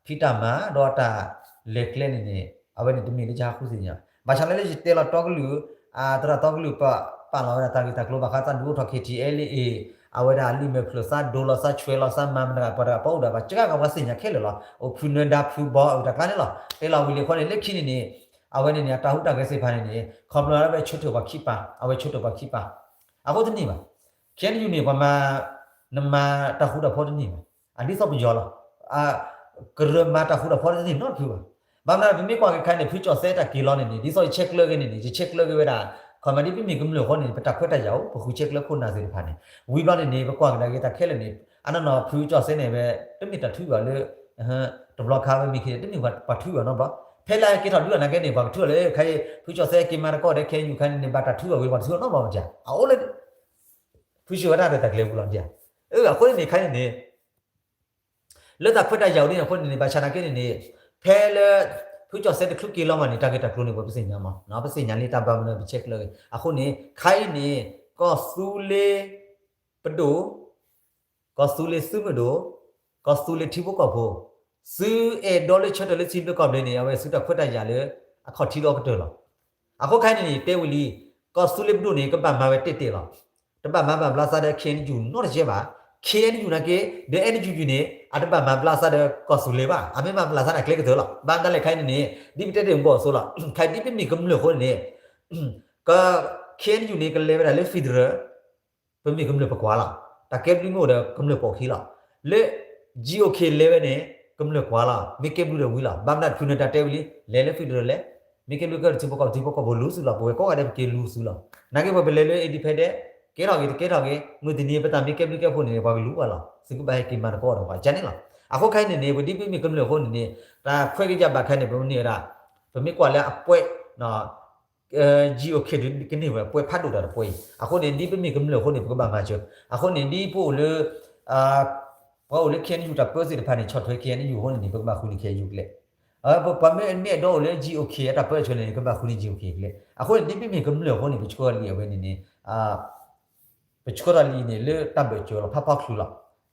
ဖံးတၢ်မၤ ဒီးအတၢ်လဲၤကျဲန့ၣ်န့ၣ် အဝဲန့ၣ်တမ့ၢ်လၢယဟးဃုသ့ၣ်ညါ, ဘၣ်ဆၣ်လၢလၢယတဲလီၤတီကလုာ် သရၣ်တီကလုာ် ပာ်လီၤဝဲဒၣ်တၢ်ဂ့ၢ်တၢ်ကျိၤဘၣ်ဃးသးဒုးအိၣ်ထီၣ် KTLA အဝဲဒၣ်လံာ်မဲာ်ဖျၢၣ်သးဒိလီၤသးဆွဲလီၤသးမၤမတၤတဂၤပှၤတဂၤပှၤအိၣ်ဒၣ်ဘၣ် ကကဘၣ်သ့ၣ်ညါခဲလၢာ်လီၤ. အိၣ်ဖုနၢၤဒါဖုဘီအတၢ်ကျါန့ၣ်လီၤ. တဲလီၤဝံၤလံအဃိန့ၣ် လၢခံန့ၣ်န့ၣ် အဝဲန့ၣ်န့ၣ် အတၢ်ဟူးတၢ်ဂဲၤသ့ၣ်တဖၣ်န့ၣ်န့ၣ် ခီဖျိလၢအဝဲဆၢထၢၣ်ပှၤခံပာ် အဝဲဆၢထၢၣ်ပှၤခံပာ် အဃိတန့ၢ်ဘၣ်. KNU န့ၣ် ပှၤမၤ နမၤတၢ်ဃူတၢ်ဖိးတန့ၢ်ဘၣ်. အဒ်သိးပယီၤလီၤ. ကရၢမၤတၢ်ဃူတၢ်ဖိးတန့ၢ်နီတဖုဘၣ်. ဘၣ်မနုၤပမ့ၢ်ကွၢ်က့ၤခဲအံၤန့ၣ် ဖုကၠီၣ်စဲတၢ်က့ၤလီၤန့ၣ်န့ၣ် ဒ်သိးယဆဲးကျၢက့ၤန့ၣ်န့ၣ် ယဆဲးကျၢက့ၤဝဲဒၣ် ခီမ့ၢ်ဒ်ပမ့ၢ်ကမျၢၢ်အဃိန့ၣ် ပတၢ်ခွဲးတၢ်ယာ်အိၣ် ပဃုဆဲးကျၢခိၣ်နၢ်သ့ၣ်တဖၣ်န့ၣ် ဝံၤဘျီန့ၣ်န့ၣ် ပကွၢ်ကဒါက့ၤတၢ်ခဲလၢာ်န့ၣ် အနီၢ်နီၢ်ဖုကၠီၣ်စဲန့ၣ်ဝဲ တမ့ၢ်တၢ်ထုးဘၣ်လၢ တဘျီခါဝဲမ့ၢ်ခံန့ၣ် တမ့ၢ်ပှၤထုးဘၣ်နီတဘျီ. ဖဲလၢအကဲထီၣ်ဒုးအနာ်က့န့ၣ် ပှၤကထုးအီၤလၢ ခဲအံၤ ဖုကၠီၣ်စဲက့ၤမၤတကီၢ်ဒီး KNU ခဲအံၤန့ၣ် ဘၣ်တၢ်ထုးအီၤဝံၤ ပှၤထုးအီၤနီတဘျီမ့ၢ်ဧါ. အအိၣ်လၢ ဖုဆှၢဝဲဒၣ်ဒီးတၢ်ကျဲၤပူၤလီၤမ့ၢ်ဧါ. အဃိန့ၣ်န့ၣ် ခဲအံၤန့ၣ်န့ၣ် လၢတၢ်ခွဲးတၢ်ယာ်အိၣ်ဒ်န့ၣ်အဃိန့ၣ်န့ၣ် ဘၣ်ဆၣ်နာ်က့န့ၣ်န့ၣ် ဖဲလၢ ဖုကၠီၣ်စဲတချုးက့ၤလီၤမးန့ၣ် တၢ်ဂ့ၢ်တၢ်ကျိၤန့ၣ် ပှၤပသ့ၣ်ညါမး ပသ့ၣ်ညါလံတၢ်ဘၣ်မနုၤပဆဲးကျၢက့ၤ အဃိန့ၣ် ခဲအံၤန့ၣ် ကီၢ်သူလ့ၤပဒိၣ် ကီၢ်သူလ့ၤသုးမုၢ်ဒိၣ် ကီၢ်သူလ့ၤထံဖိကီၢ်ဖိ သုအဲၣ်ဒိးလၢဆၢထၢၣ်လၢထံဘျၢကီၢ်ဘျၢန့ၣ် အဝဲသုတၢ်ခွဲးတၢ်ယာ်လၢ အခီၣ်ထံးဒီးကတၢၢ်လီၤ. အဃိခဲအံၤန့ၣ်န့ၣ် တဲဝံၤလံ ကီၢ်သူလ့ၤပဒိၣ်န့ၣ် ကဘၣ်မၤဝဲတဲာ်တဲာ်လီၤ. တဘၣ်မၤဘၣ်ဘျါသးဒီး KNU နီတစဲးဘၣ်. KNU နာ်က့ ဒီး NUG န့ၣ် အတဘၣ်မၤဘျါသးဒီးကီၢ်သူလ့ၤဘၣ်. အမ့ၢ်မၤဘျါသးန့ၣ် အကျဲကတၢၢ်လီၤ. ဘၣ်မတၤလဲၣ်ခဲအံၤန့ၣ်န့ၣ် ဒ်ပတဲတ့ၢ်မးအသိးလီၤ. ခဲအံၤဒ်ပမ့ၢ်ကမျၢၢ်အဃိန့ၣ်န့ၣ် က KNU န့ၣ် ကလဲၤဝဲဒၣ်လၢ federal ပမ့ၢ်ကမျၢၢ်ပကွၢ်လီၤ. တၢ်ကဲဘျုးမ့ၢ်အိၣ်ဒီးကမျၢၢ်ပိာ်ခံလီၤ. လၢ GOK လဲၤဝဲန့ၣ် ကမျၢၢ်ကွၢ်လီၤ. မ့ၢ်ကဲဘျုးဒီးဝံၤလီၤ. ဘၣ်မနုၤဖုနၢၤဒါတဲဝံၤလံ လဲၤလၢ federal လဲၤ မ့ၢ်ကဲဘျုးကဲထီၣ်ထံဖိကီၢ်ဖိ ထံဖိကီၢ်ဖိလူၤသုးလီၤ. ပဝဲကိးဂၤဒဲးပက့ၤလူၤသုးလီၤ. နာ်က့ပှၤပလဲၤလၢ independent ကဲထီၣ်က့ၤ တကဲထီၣ်က့ၤ မုၢ်တနံၤပတၢ်မ့ၢ်ကဲဘျုးကဲဖှိၣ်န့ၣ် ပှၤကလူၤဘၣ်လီၤ. သုကဘၣ်ဟဲက့ၤမၤသကိးဒီးပှၤကန့ၣ်လီၤ. အဃိခဲအံၤန့ၣ်န့ၣ် ပဒ်ပမ့ၢ်ကမျၢၢ်အဃိန့ၣ်န့ၣ် တၢ်ခွဲးကယၢ်ဘၣ်ခဲန့ၣ် ပမ့ၢ်ဝဲဒၣ် ပမ့ၢ်ကွၢ်လၢအပွဲ GOK ကန့ၢ်ဝဲပွဲဖးဒိၣ်တၢ်တပွဲအံၤ အဃိန့ၣ် ဒ်ပမ့ၢ်ကမျၢၢ်အဃိန့ၣ် ပကဘၣ်မၤစၢၤ အဃိန့ၣ် ဒ်ပအိၣ်လၢ ပှၤအိၣ်လၢ KNU တၢ်ပၢသ့ၣ်တဖၣ်န့ၣ် ဆီၣ်ထွဲ KNU အဃိန့ၣ်န့ၣ် ပကဘၣ်ဃုန့ၢ် KNU ကျဲ ပပှၤမ့ၢ်မ့ၢ်အဲၣ်ဒိးအိၣ်လၢ GOK အတၢ်ပၢဆှၢန့ၣ် ကဘၣ်ဃုန့ၢ် GOK ကျဲ. အဃိန့ၣ် ဒ်ပမ့ၢ်ကမျၢၢ်အဃိန့ၣ် ပဆှၢလံာ်အဝဲန့ၣ်န့ၣ် ပဆှၢထီၣ်လံာ်န့ၣ် လၢတၢ်ဘၢၣ်စၢၤလီၤ ဖးဖီချုးလီၤ.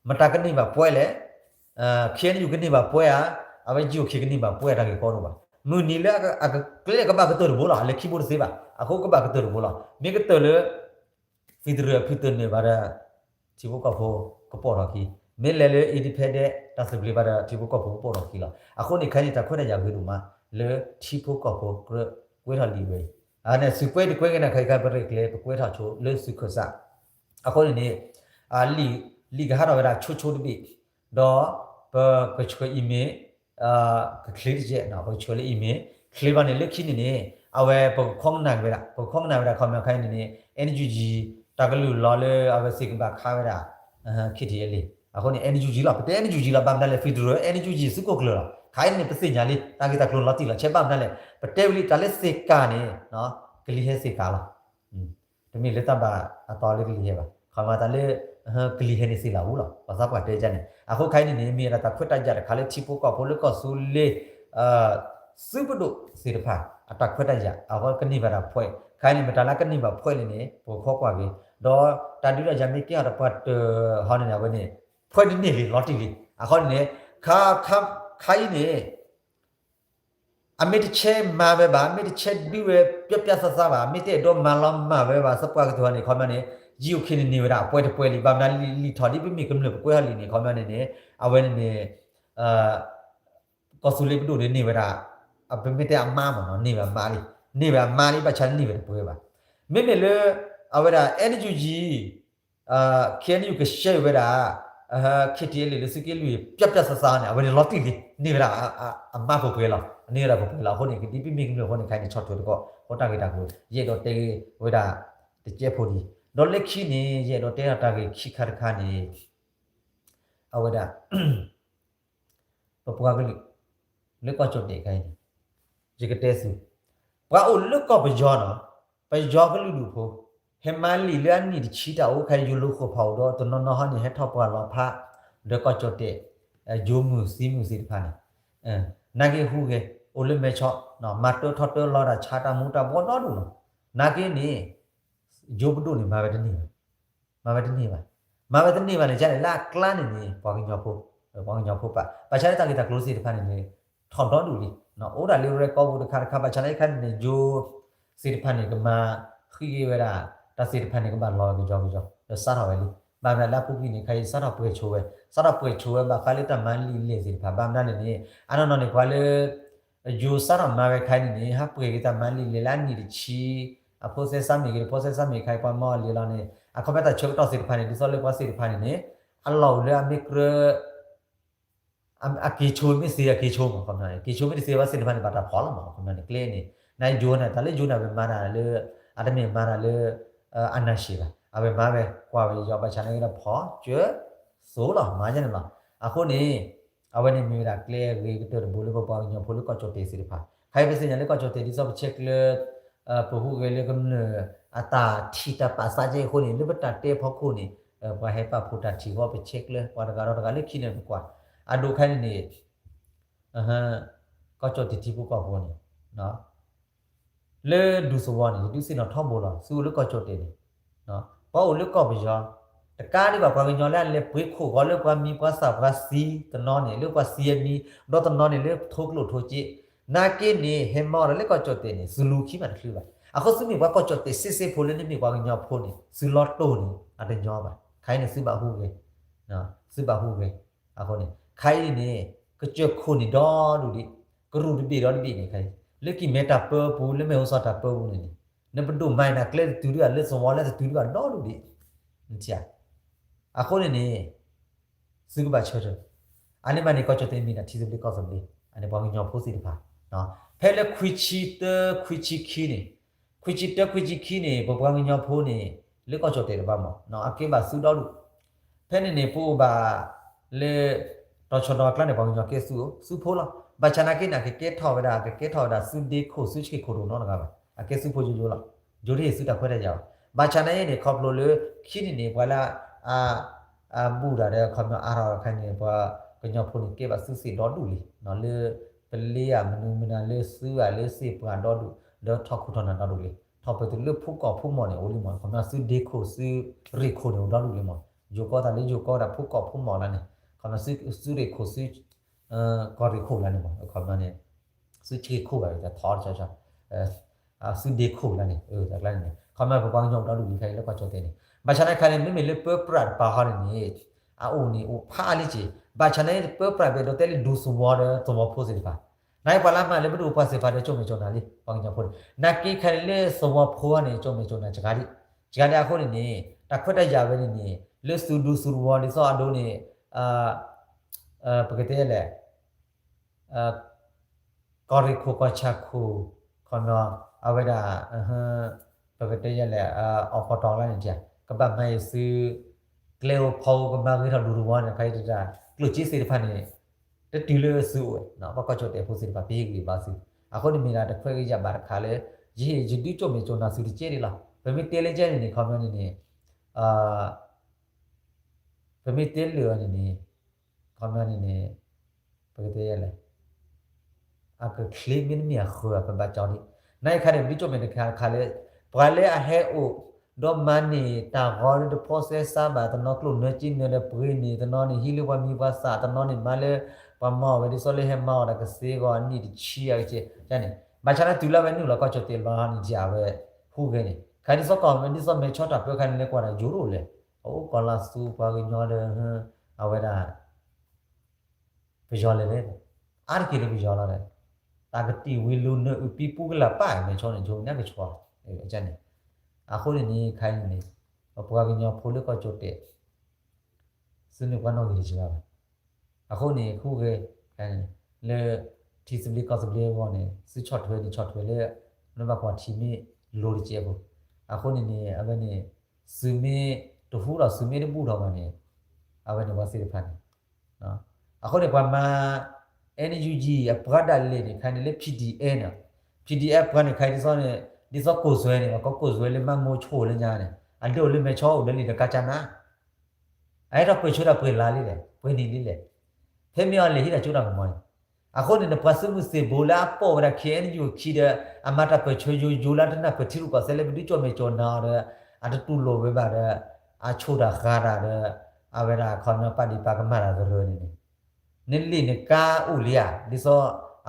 မတၤကန့ၢ်ဘၣ်ပှဲၤလဲၣ်, KNU ကန့ၢ်ဘၣ်ပှဲၤဧါ, အဝဲ GOK ကန့ၢ်ဘၣ်ပှဲၤ တၢ်ဂ့ၢ်ကီဒိၣ်ဘၣ်. မုၢ်နံၤလၢအကကျဲကဘၣ်ကတၢၢ်တဘိလီၤ, အလဲၤခံဘိတသ့ဘၣ်, အဃိကဘၣ်ကတၢၢ်တဘိလီၤ. မ့ၢ်ကတၢၢ်လၢ federal အဖုတၢၢ်န့ၢ်ဘၣ်ဒီး ထံဖိကီၢ်ဖိကပိာ်ထီၣ်ခံ, မ့ၢ်လဲၤလၢ independent တၢ်သဘျ့ဘၣ်ဒီး ထံဖိကီၢ်ဖိကပိာ်ထီၣ်ခံလီၤ. အဃိန့ၣ် ခဲအံၤန့ၣ် တၢ်ခွဲးတၢ်ယာ်ဂ့ၤဒိၣ်မး လၢထံဖိကီၢ်ဖိကြၢးကွဲးထီၣ်လံာ်ဝဲအံၤ, အန့ၣ် သုးကွဲးတကွဲးက့ၤန့ၣ် ခဲအံၤခဲအံၤပရ့ၣ်ကျဲၤ ပကွဲးထီၣ်ဆိလၢသုးခၢၣ်စး, အဃိန့ၣ်န့ၣ် လံာ်ကဟးထီၣ်ဝဲဒၣ်ဆိဆိတဘ့ၣ်, ဒီးပကဆှၢ email ကချ့တကဲး, ပကဆှၢလၢ email ချ့ဘၣ်န့ၣ် လၢခံန့ၣ်န့ၣ် အဝဲပကခီကနၣ်က့ၤဝဲဒၣ်, ပကခီကနၣ်ဝဲဒၣ် ခီပညီခဲအံၤန့ၣ်န့ၣ် NUG တၢ်ကလုၢ်လီၤလၢအဝဲသ့ၣ်ကဘၣ်ခးဝဲဒၣ် KTLA အဃိန့ၣ် NUG လီၤ, ပတဲ NUG လီၤ, ဘၣ်မတၤလဲၣ် federal NUG သုးခိၣ်ကျၢၢ်လီၤ. ခဲအံၤန့ၣ် ပသ့ၣ်ညါလံ တၢ်ဂ့ၢ်တၢ်ကျိၤလီၤတံၢ်လီၤဆဲး ဘၣ်မတၤလဲၣ်, ပတဲဝံၤလံ တၢ်လၢသ့ၣ်ကးန့ၣ် ကလံၤဟဲသ့ၣ်ကးလီၤ. တမ့ၢ်လၢတၢ်ဘၣ်အသီလၢကလံၤဟဲဘၣ်, ခီမၤတၢ်လၢ ကလံၤဟဲန့ၣ်သ့ၣ်လၢအူလီၤ, ပှၤသးပှၢ်တဲဒ်န့ၣ်. အဃိခဲအံၤန့ၣ်န့ၣ် မ့ၢ်ဝဲဒၣ်တၢ်ခွဲးတၢ်ယာ်တခါလၢထံဖိကီၢ်ဖိလၢကီၢ်သူလ့ၤ သုးပဒိၣ်သ့ၣ်တဖၣ် အတၢ်ခွဲးတၢ်ယာ် အဝဲကန့ၢ်ဘၣ်တၢ်ပှဲၤ, ခဲအံၤန့ၣ် မတၤလၢကန့ၢ်ဘၣ်ပှဲၤန့ၣ်န့ၣ် ပကခီကွၢ်က့ၤ, ဒီးတၢ်ဒုးတၢ်ယၤမ့ၢ်ကဲထီၣ်ဒီးပှၤတဟီန့ၣ်န့ၣ် အဝဲန့ၣ် ပှဲၤတန့ၢ်ဂ့ၤ လီၤတံၢ်ဂ့ၤ, အဃိန့ၣ်န့ၣ် ခါအံၤန့ၣ် အမ့ၢ်တဆဲးမၤဝဲဘၣ်, မ့ၢ်တဆဲးဒုးဝဲ ပျီပျီသးသးဘၣ်, မ့ၢ်တအဲၣ်ဒိးမၤလီၤမၢ်ဝဲဘၣ် သပှၢ်ကတၢၢ်န့ၣ် ခီပညီန့ၣ် GOK န့ၣ်န့ၢ်ဝဲဒၣ်အပှဲၤတပှဲၤလံ, ဘၣ်မနုၤလံာ်ထီၣ် ဒ်ပမ့ၢ်ကမျၢၢ်ပကွဲးထီၣ်လံာ်န့ၣ် ခီပညီန့ၣ်န့ၣ် အဝဲန့ၣ်န့ၣ် ကီၢ်သူလ့ၤပဒိၣ်န့ၣ်န့ၢ်ဝဲဒၣ် ပမ့ၢ်တဲအမါမ့ၢ်နီၤ န့ၢ်ဝဲအမါလံ, န့ၢ်ဝဲအမါလံ ဘၣ်ဆၣ်န့ၢ်ဝဲတပှဲၤဘၣ်. မ့မ့ၢ်လၢ အဝဲဒၣ် NUG KNU ကရှဲဝဲဒၣ် KTLA လၢသုးက့လွံၢ် ပျီပျီသးသးန့ၣ် အဝဲန့ၣ်လီၤတံၢ်လံ, န့ၢ်ဝဲဒၣ်အမါပှဲၤပှဲၤလီၤ, န့ၢ်ဝဲဒၣ်ပှဲၤပှဲၤလီၤ. အဃိန့ၣ် ဒ်ပမ့ၢ်ကမျၢၢ်အဃိန့ၣ် ခဲအံၤန့ၣ် ဆီၣ်ထွဲတက့ၢ် ဃိတၢ်ဂ့ၢ်တၢ်ကျိၤ ယအဲၣ်ဒိးတဲဝဲဒၣ် တကဲဖိလံ. ဒီးလၢခံန့ၣ် ယအဲၣ်ဒိးတဲတၢ်ဂ့ၢ်ခံခါတခါန့ၣ် အဝဲဒၣ် ပပှၤကလုာ် လၢကီၢ်ကၠီၣ်တဲာ်ခဲအံၤန့ၣ် ယကတဲသု, ပှၤအိၣ်လၢကီၢ်ပယီၤနီၤ, ပယီၤကလုာ်ဒူၣ်ဖိ ဟဲမၤလံာ်လၢအနံၣ်တဆံတၢ်အိၣ်ခဲအံၤ ယိၤလိာ်ဃိာ်ဖီၣ်အိၣ်ဒီး တနီၤနီၤဟီန့ၣ် ဟဲထီၣ်ပှၤလီၤဖး ဒီးကီၢ်ကၠီၣ်တဲာ် ယိၤမုၢ်သံမုၢ်သ့ၣ်တဖၣ်န့ၣ် နာ်က့ဟူးဂဲၤ အိၣ်လၢမဲာ်ဆီး မၤတၢထီၣ်တၢလီၤတၢ်ဆါတၢ်မူၤတၢ်ဘှီးဒီဒူၣ်လီၤ. နာ်က့န့ၣ် ယိၤပဒိၣ်န့ၣ် မၤဝဲတန့ၢ်ဘၣ်, မၤဝဲတန့ၢ်ဘၣ်, မၤဝဲတန့ၢ်ဘၣ်န့ၣ် ကန့ၣ်လၢအကျါန့ၣ်န့ၣ် ပှၤကညီဖိ, ပှၤကညီဖိပာ် ဘၣ်ဆၣ်လၢတၢ်ဂ့ၢ်တၢ်ကျိၤသ့ၣ်တဖၣ်န့ၣ်န့ၣ် ထီၣ်ဒီဒူၣ်လံ, အိၣ်ဒၣ်လၢရဲၣ်ကီၢ်ပူၤတခါတခါ ဘၣ်ဆၣ်နာ်က့ခါန့ၣ်န့ၣ် ယိၤသ့ၣ်တဖၣ်န့ၣ် ကမၤဃံးက့ၤဝဲဒၣ် တၢ်သ့ၣ်တဖၣ်န့ၣ် ကဘၣ်လီၤကယီကယီ ဒီးစးထီၣ်ဝဲလံ. ဘၣ်မနုၤလၢအပူၤကွံာ်န့ၣ် ခဲအံၤစးထီၣ်ပှဲၤဆိဝဲ, စးထီၣ်ပှဲၤဆိဝဲ ဘၣ်ဃးလၢတၢ်မၤလံာ်လဲၢ်သ့ၣ်တဖၣ် ဘၣ်မနုၤန့ၣ်န့ၣ် အနီၢ်နီၢ်န့ၣ် ပှၤလၢ ယိၤစးထီၣ်မၤဝဲခါအံၤန့ၣ်န့ၣ် ဟးပှဲၤက့ၤတၢ်မၤလံာ်လဲၢ်လၢအနံၣ်တဆံ, အဖိသဲစးမ့ၢ်ဂ့ၤ တဖိသဲစးမ့ၢ်ခါအံၤ ပှၤမၤအီၤလံာ်လီၤန့ၣ် အခီပညီတၢ်ဆၢကတီၢ်သ့ၣ်တဖၣ်န့ၣ် ဒ်သိးလၢပှၤသ့ၣ်တဖၣ်န့ၣ်န့ၣ် အလီၢ်အိၣ်လၢအမ့ၢ်ကြၢး အက့ၤဆိမ့ၢ်သ့ အက့ၤဆိမး ခီပညီန့ၣ် က့ၤဆိမ့ၢ်တသ့ ပှၤသ့ၣ်တဖၣ်န့ၣ် ဘၣ်တၢ်ဖီၣ်လီၤမး ခီပညီန့ၣ် ကျဲန့ၣ် နယိၤန့ၣ် တၢ်လၢယိၤန့ၣ် အဝဲမၤတၢ်လၢ အတမ့ၢ်မၤတၢ်လၢ အနၢ်ရှ့ဘၣ် အဝဲမၤဝဲ ကွၢ်ဝဲယီၤ ဘၣ်ဆၣ်န့ၣ်ဒီးဖီၣ်စၢၤ သိလီၤ မၤယဲန့ၣ်လီၤ. အဃိန့ၣ် အဝဲန့ၣ်မ့ၢ်ဝဲဒၣ်ကျဲအဂ့ၤကတၢၢ်တဘိလၢ ပပှၤကညီဖိလၢကီၢ်ကၠီၣ်တဲာ်သ့ၣ်တဖၣ် ခဲအံၤပသ့ၣ်ညါလၢကီၢ်ကၠီၣ်တဲာ် ဒ်သိးပဆဲးကျၢ ပဟူးဂဲၤလၢကမျၢၢ်အတၢ်ထံၣ်တၢ်ပာ်သးကဲအဃိန့ၣ် လၢပတၢ်တဲဖီခိၣ်န့ၣ် ပှၤဟဲပာ်ဖှိၣ်တၢ်ထံၣ်ဃီ ပဆဲးကျၢ ပှၤတဂၤဒီးတဂၤလၢခံန့ၣ်ပကွၢ် အဒိခဲအံၤန့ၣ်န့ၣ် ကီၢ်ကၠီၣ်တဲာ်ထံဖိကီၢ်ဖိန့ၣ် လၢဒူသဝီန့ၣ် ယဒုးသ့ၣ်နီၣ်ထီဘိလီၤ သုအိၣ်လၢကီၢ်ကၠီၣ်တဲာ်န့ၣ် ပှၤအိၣ်လၢကီၢ်ပယီၤ တကးဒံးဘၣ် ပှၤကညီလၢအလဲၤပှ့ၤခိၣ်ဃီလၢပှၤမံပှၤသၣ်ပှၤသံတနီၤန့ၣ် လၢပှၤသံအမံၤ ဒီးတနီၤန့ၣ်လၢထိကျိၣ်ထိစ့ နာ်က့န့ၣ် ဟဲမၤအီၤဒီးလၢကီၢ်ကၠီၣ်တဲာ်န့ၣ် သုလူၤခံဘၣ်တချုးဘၣ်. အဃိသုမ့ၢ်ပှၤကီၢ်ကၠီၣ်တဲာ်စ့စ့ဖိလၢနမ့ၢ်ပှၤကညီဖိန့ၣ် သုလီၤတိၢ်န့ၣ် အတညီဘၣ်. ခဲအံၤန့ၣ် သုဘၣ်ဟူးဂဲၤ သုဘၣ်ဟူးဂဲၤ အဃိန့ၣ် ခဲအံၤန့ၣ် ကစၢၢ်ခိၣ်န့ၣ်ဒီဒူၣ်ဒံး ကရူၢ်တဘ့ၣ်ဒီးတဘ့ၣ်န့ၣ် ခဲအံၤ လၢကံၢ်မဲတၢ်ပၢပူၤ လၢမဲၢ်ဟိဆီၣ်တၢ်ပၢပူၤန့ၣ်န့ၣ် နပဒိၣ်မၤနၤကျဲတတုၤဒံးဘၣ် လၢသဝီလၢတတုၤဒံးဘၣ်ဒီဒူၣ်ဒံး နထံၣ်ဧါ. အဃိန့ၣ်န့ၣ် သုကဘၣ်ဆၢထၢၣ် အန့ၣ်မးန့ၣ် ကီၢ်ကၠီၣ်တဲာ်မ့ၢ်ဒၣ်ထံသဘျ့ကီၢ်သဘျ့ အန့ၣ်ပှၤကညီဖိသ့ၣ်တဖၣ် ဖဲလၢခွံဆံတၢ ခွံဆံခံန့ၣ် ခွံဆံတၢ ခွံဆံခံန့ၣ် ပပှၤကညီဖိန့ၣ် လၢကီၢ်ကၠီၣ်တဲာ်တဘၣ်မး အကဲဘၣ်သုဒီဒူၣ် ဖဲန့ၣ်န့ၣ် ပအိၣ်ဘၣ်လၢ တီၤဆီၤဒီအကျါန့ၣ် ပှၤကညီကဲသု သုဖိလီၤ. ဘၣ်ဆၣ်နာ်က့န့ၣ် ကကဲထီၣ်ဝဲဒၣ် ကကဲထီၣ်ဝဲဒၣ်သုဒ့ခိၣ် သုဆ့ၣ်ခိၣ်တအိၣ်နီတဂၤဘၣ်. အကဲသုဖိယိယိလီၤ. ယိတဟ့ၣ်သုတၢ်ခွဲးတၢ်ယာ်ဘၣ်. ဘၣ်ဆၣ်နာ်က့န့ၣ် ခီဖျိလၢခံန့ၣ်န့ၣ် ပှၤလၢ အဘူၣ်တၢ်ဒီး ခီပညီအါထီၣ်ခဲအံၤန့ၣ် ပှၤကညီဖိန့ၣ် ကဲဘၣ်သုသ့ၣ်ဒီဒူၣ်လံ လၢ လ့ဧါ မနုၤမနုၤလၢသုဧါ လၢစ့ပှၤဒီဒူၣ် ဒီးထီၣ်ခိၣ်ထီၣ်နၢ်ဒီဒူၣ်လံ ထီၣ်ပတုၤလၢဖုကိၢ်ဖုမိၢ်န့ၣ် အိၣ်လံမး ခီပညီသုဒ့ခိၣ်သုရ့ၣ်ခိၣ်န့ၣ် အိၣ်ဒီဒူၣ်လံမး ယိၤကီသးလၢယိၤကီဝဲဒၣ်ဖုကိၢ်ဖုမိၢ်လၢန့ၣ် ခီပညီသုရ့ၣ်ခိၣ်သု ကီၢ်ရ့ၣ်ခိၣ်လၢန့ၣ်မး ခီပညီန့ၣ် သုဆ့ခိၣ်ဘၣ်တထီတဆီဆီ သုဒ့ခိၣ်လၢန့ၣ် တၢ်ကျါန့ၣ်န့ၣ် ခီပညီပပှၤကညီအိၣ်ဒီဒူၣ်လံခဲအံၤလၢကီၢ်ကၠီၣ်တဲာ်န့ၣ် ဘၣ်ဆၣ်သနာ်က့န့ၣ် မ့မ့ၢ်လၢပၢပြးတပၤဃီန့ၣ်န့ၣ် အအိၣ်န့ၣ်အိၣ်ဖးလံက့ၤ ဘၣ်ဆၣ်သနာ်က့ပၢပြးဘၣ်ဒီးတဲလၢဒူသဝီဒီး သဝီဖိသ့ၣ်တဖၣ် နာ်က့ပှၤလၢအမၤလၢပဒိၣ်ပှၤသ့ၣ်တဖၣ်ဒီးကၠိၣ်မဲာ်ကၠိၣ်နါလံ ပှၤကညီဖိန့ၣ် နာ်က့ခဲအံၤလၢသဝီဖိန့ၣ် ကၠိၣ်မဲာ်ကၠိၣ်နါစှၤလံ စှၤလံအဃိန့ၣ်န့ၣ် တၢ်ခွဲးတၢ်ယာ်ဝဲန့ၣ်န့ၣ် လၢသုဒူသုသဝီဒ်သိးအဒိန့ၣ် ပကတဲလဲၣ် ကီၢ်ရ့ၣ်ခိၣ်ကီၢ်ဆၣ်ခိၣ် ခီပညီ အဝဲဒၣ် ပကတဲယဲလဲၣ် အီၣ်ကီၢ်တီၢ်လၢန့ၣ် ကဘၣ်မၤအံၤသု ကျဲအိၣ်ဖီအိၣ်ကမၤဂ့ၤထီၣ်ဒူသဝီန့ၣ် ခါအံၤတဒၣ် ကျိၣ်စ့သ့ၣ်တဖၣ်န့ၣ် တတုၤလၢသုအိၣ်ဝဲ ပှၤကီၢ်ကၠီၣ်တဲာ်ဖိသ့ၣ်တဖၣ် ပဟ့ၣ်ဂံၢ်ဘါသု အဃိန့ၣ်မ့ၢ်ဒၣ်တၢ်ခွဲးတၢ်ယာ်ဘၣ်တခါလၢ ယဟ့ၣ်ယဒုကၠိၣ်မဲာ်ကၠိၣ်နါသုတကဲဒ်လီၤ ပမ့ၢ်တဲလၢကဲန့ၣ်န့ၣ် ခီပညီန့ၣ်န့ၣ် ပမ့ၢ်တဲလၢာ်အီၤန့ၣ်န့ၣ် ခီပညီန့ၣ်န့ၣ် ပကတဲယဲလဲၣ် အကချ့မ့တမ့ၢ်အဃၢၤ ပဘၣ်ကၠီဒံး နာ်က့ခါန့ၣ် ပဒုကၠိၣ်မဲာ်တခါတခါလၢ ပှၤလၢအဟဲအိၣ် ဒီးမၤန့ၢ်တၢ်ဂီၤလၢတဖိးစဲစါဘၣ် တနီၤကျိၣ်နၢက့နၢဒီးပှ့ၤန့ၣ် တနီၤန့ၣ်ဟံးလၢပှၤမံၤပှၤသၣ် တနီၤန့ၣ်မၤလၢ ပှၤမၤအီၣ်ဝဲဒ်သိးလၢဟဲမၤအီၣ်တၢ်ကသ့အဂီၢ်အနံၣ်တဆံအကစၢ်န့ၣ် ဘၣ်ဆၣ်န့ၣ်တုၤလၢဝဲနုာ်လီၤကီၢ်ကၠီၣ်တဲာ်လီၤန့ၣ် ယၤဝဲ ဟူးဂဲၤန့ၣ် ခါဒ်သိးကီၢ် ဒ်သိးမဲာ်ဆီတၢ်ပၢခါန့ၣ်လဲၤကွၢ်တၢ်ယိၤဒိၣ်လဲၣ် အအိၣ်ကီၢ်လၢသူပှၤကညီဒီး အဝဲဒၣ် ပယီၤလဲၤလဲၣ် အါတက့ၢ်လၢပယီၤလီၤဒီး တၢ်ကတံာ်ဝံၤလိာ်နၢအုၣ်ပံပူကလၢ်ပၢ် မဲာ်ဆီန့ၣ် ကၠိညါကဆှီန့ၣ် အဃိန့ၣ်န့ၣ် ခါအံၤန့ၣ် ပပှၤကညီဖိလၢကီၢ်ကၠီၣ်တဲာ် သုမ့ၢ်ပှၤနီၣ်ဂံၢ်တစှၤဘၣ် အဃိန့ၣ် ဟူးဂဲၤ လၢ ထံသဘျ့ကီၢ်သဘျ့အဂီၢ်န့ၣ် သုဆီၣ်ထွဲန့ၣ် ဆီၣ်ထွဲလၢ နဘၣ်ကွၢ်ထံမ့ၢ်လိၤတကဲးဖိ အဃိန့ၣ်န့ၣ် အဝဲန့ၣ် သုမ့ၢ်တဟူထီၣ် သုမ့ၢ်တဘူၣ်ထီၣ်ဘၣ်န့ၣ် အဝဲန့ၣ်ပှၤသ့ၣ်တဖၣ်န့ၣ် အဃိန့ၣ် ပှၤမၤ NUG အပှၤဒၣ်လဲာ်န့ၣ် ခါန့ၣ်လၢ PDF န့ၣ် PDF ပှၤန့ၣ် ခါဒ်သိးန့ၣ် ဒ်သိးကိၣ်စွဲန့ၣ် ပှၤကိးကိၣ်စွဲလၢမၤမိၢ်ဆိၣ်လၢညါန့ၣ် အဒိၣ်လၢမဲာ်ဆီအိၣ်ဒီးလံာ်ဒီးကါကၢ်နါ အဟဲထီၣ်ပၢၢ်ဆၢတၢ်ပှဲၤလၢ်လံလဲၣ် ပှဲၤနံၣ်လံလဲၣ် ဖဲမ့ၢ်အီၤလဲၤဟံးတၢ်ကၠိတၢ်ကမီၤန့ၣ် အဃိန့ၣ် နပှၤသုးမုၢ်သ့ၣ်ဘိလၢအပိာ်ဝဲဒၣ် KNU အခံဒီး အမၤတၢ်ပၢၢ်ဆၢယိယိလၢတနၢ်ပၢၢ်ထံရူၢ်ကီၢ်သဲးလၢပဒုးကၠိၣ်မဲာ်ကၠိၣ်နါအီၤဒီး အတတူၢ်လိာ်ဝဲဘၣ်ဒီး အဆိၣ်တၢ်ဃါတၢ်ဒီး အဝဲဒၣ်ခီပညီပာ်ဒံးပာ်ကမၣ်တၢ်ကရၢန့ၣ်န့ၣ် နလံာ်နကါအိၣ်လံဧါ ဒ်သိး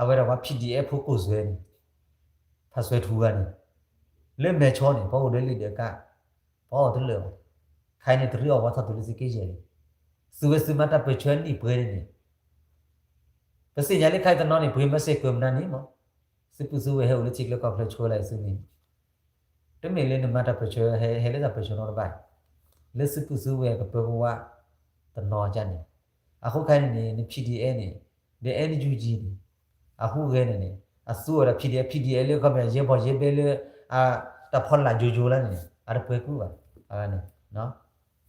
အဝဲဒၣ်ပှၤ PDF ဖိကိၣ်စွဲန့ၣ် ဖးစွဲထူဂၤန့ၣ် လၢမဲာ်ဆီန့ၣ် ပှၤအိၣ်ဒီးလံာ်ဒီးကါ ပှၤအိၣ်တလၢာ်ဘၣ် ခါအံၤန့ၣ် တရံးအီၣ်ဝဲထီၣ်တုၤလၢသုးက့ယဲၢ်လံ သုးဝဲသုးမၤတၢ်ပၢၢ်ဆၢနံၣ်ပှဲၤန့ၣ်န့ၣ် ပသ့ၣ်ညါလၢခါအံၤတနီၤန့ၣ် ပှ့ၤမ့ၢ်စ့ၢ်ကီးမနုၤန့ၣ်မး သုးပုၢ်သုးဝဲၢ်ဟဲအိၣ်လၢထံချၢကီၢ်ချၢဆှၢလၢသုန့ၣ် တမ့ၢ်လၢနမၤတၢ်ပၢၢ်ဆၢ ဟဲဟဲလၢတၢ်ပၢၢ်ဆၢနီတဘ့ၣ် လၢသုးပုၢ်သုးဝဲၢ်ကပၢကဝါ တနီၤကန့ၣ် အဃိခါအံၤန့ၣ်န့ၣ် န PDF န့ၣ် ဒီး NUG န့ၣ် အဟူးဂဲၤန့ၣ်န့ၣ် အသူဝဲဒၣ် PDF PDF လၢခီပညီ ယဲၢ်ဘီၣ်ယဲၢ်ဘဲလၢ တၢ်ဖီလာ်ယိယိလၢန့ၣ် အတပှဲၤကူဘၣ် အဝဲန့ၣ်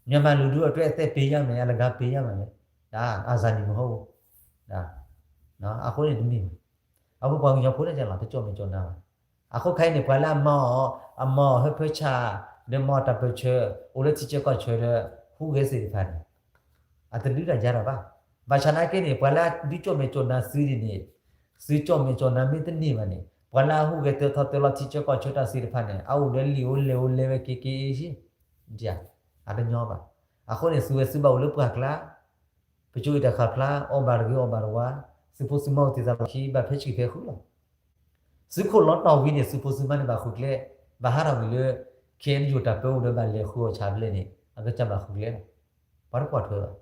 မြန်မာလူထုအတွက် အသက်ပေးရမယ် အလကားပေးရမယ် ဒါ အာဇာနည်မဟုတ်ဘူး အဃိန့ၣ်တမ့ၢ်ဘၣ် အဃိပှၤကညီဖိန့ၣ်လီၤ တကၠိၣ်မဲာ်ကၠိၣ်နါဘၣ် အဃိခဲအံၤန့ၣ် ပှၤလၢအမၤအီၤ အမၤအီၤဟၢဖၢဆၣ် ဒီးမၤအီၤတၢ်ပၢၢ်ဆၢ အိၣ်လၢထံဆၢကီၢ်ဆၢဒီး ဟူးဂဲၤသ့ၣ်တဖၣ်န့ၣ် အတဒုးတၢ်ယါတၢ်ဘၣ် ဘၣ်ဆၣ်နာ်က့န့ၣ် ပှၤလၢအဒုးကၠိၣ်မဲာ်ကၠိၣ်နါသုန့ၣ်န့ၣ် သုကၠိၣ်မဲာ်ကၠိၣ်နါမ့ၢ်တန့ၢ်ဘၣ်န့ၣ် ပှၤလၢအဟူးဂဲၤတၢထီတၢလီၤထံဆၢကီၢ်ဆၢတၢ်သ့ၣ်တဖၣ်န့ၣ် အအိၣ်ဒီးလံာ်အိၣ်လဲၢ်အိၣ်လဲၢ်ဝဲက့ၤက့ၤအ့ၣ် အတညီဘၣ် အဃိန့ၣ် သုဝဲသုဘၣ်အိၣ်လၢပှၢ်ကျါ ပကၠိအံၤတၢ်ဃၢ်ဖျါ အီၣ်ဘၣ်တဂ့ၤအီၣ်ဘၣ်တဝါ သုဖိသုမါအိၣ်သ့ၣ်သးလီၢ်ခံ ဘၣ်ဖဲဆံးဖဲဃုလီၤ. သုးခိၣ်လီၤတီၢ်ဝံၤန့ၣ် သုးဖိသုးမါန့ၣ်ဘၣ်ဃုကျဲ, ဘၣ်ဟးထီၣ်ဝံၤလၢ ခ့ၣ်အဲၣ်ယူၣ် တၢ်ပၢအိၣ်ဒီးဘၣ်လဲၤဃုအီၣ်ဆၣ်ဖဲလဲၣ်န့ၣ် အကစၢ်ဘၣ်ဃုကျဲလီၤ. ပှၤတကွၢ်ထွဲဘၣ်.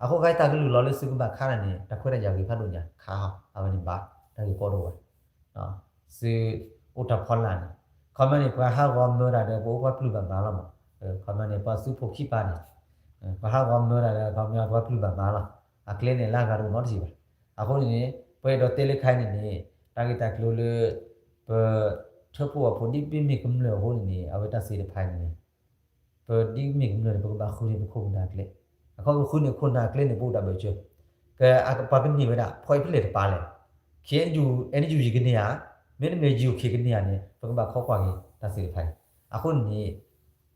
အဃိခဲအံၤတၢ်ကလုၢ်လီၤလၢသုကဘၣ်ခါတၢ်န့ၣ် တၢ်ခွဲးတၢ်ယာ်ဂ့ၤဖးဒိၣ်ညါ ခါဟီ အဝဲန့ၣ်ဘၣ် တၢ်ဂ့ၢ်ကီဒိၣ်ဝဲ သုအိၣ်တၢ်ဖီလာ်န့ၣ် ခီပညီန့ၣ် ပှၤဟးဂီၤမၢတၢ်ဒီး ပအိၣ်ပှၤပျုၢ်ဘၣ်မၤလီၤမး. ခီပညီန့ၣ် ပှၤသုးဖိခံပၤန့ၣ် ပှၤဟးဂီၤမၢတၢ်ဒီး ခီပညီပှၤပျုၢ်ဘၣ်မၤလီၤ. အကျဲန့ၣ် လၢအဂၤတအိၣ်နီတထံၣ်ဘၣ်. အဃိန့ၣ်န့ၣ် ပအဲၣ်ဒိးတဲလၢခါအံၤန့ၣ်န့ၣ် တၢ်ဂ့ၢ်တၢ်ကျိၤလၢ ပထၢဖှိၣ်အဖိဒ်ပမ့ၢ်ကမျၢၢ်အဃိန့ၣ်န့ၣ် အဝဲတၢ်သ့ၣ်တဖၣ်န့ၣ်န့ၣ် ပဒ်မ့ၢ်ကမျၢၢ်န့ၣ် ပကဘၣ်ဃုန့ၢ်ပခိၣ်ပနၢ်ကျဲ. အခီပညီဃုန့ၢ်ခိၣ်နၢ်ကျဲန့ၣ် ပအိၣ်တၢ်ဘၢၣ်စၢၤ ကပှၤကန့ၢ်ဝဲဒၣ် ဖီအံၤဖဲလဲၣ်တပၤလဲၣ်. ခ့ၣ်အဲၣ်ယူၣ် အဲၣ်ယူၣ် ယကန့ၢ်ဧါ, မ့တမ့ၢ် ယူၣ်ခ့ၣ် ကန့ၢ်ဧါန့ၣ် ပကဘၣ်ခိးကွၢ်က့ၤတၢ်သ့ၣ်တဖၣ်အံၤ. အဃိန့ၣ်န့ၣ်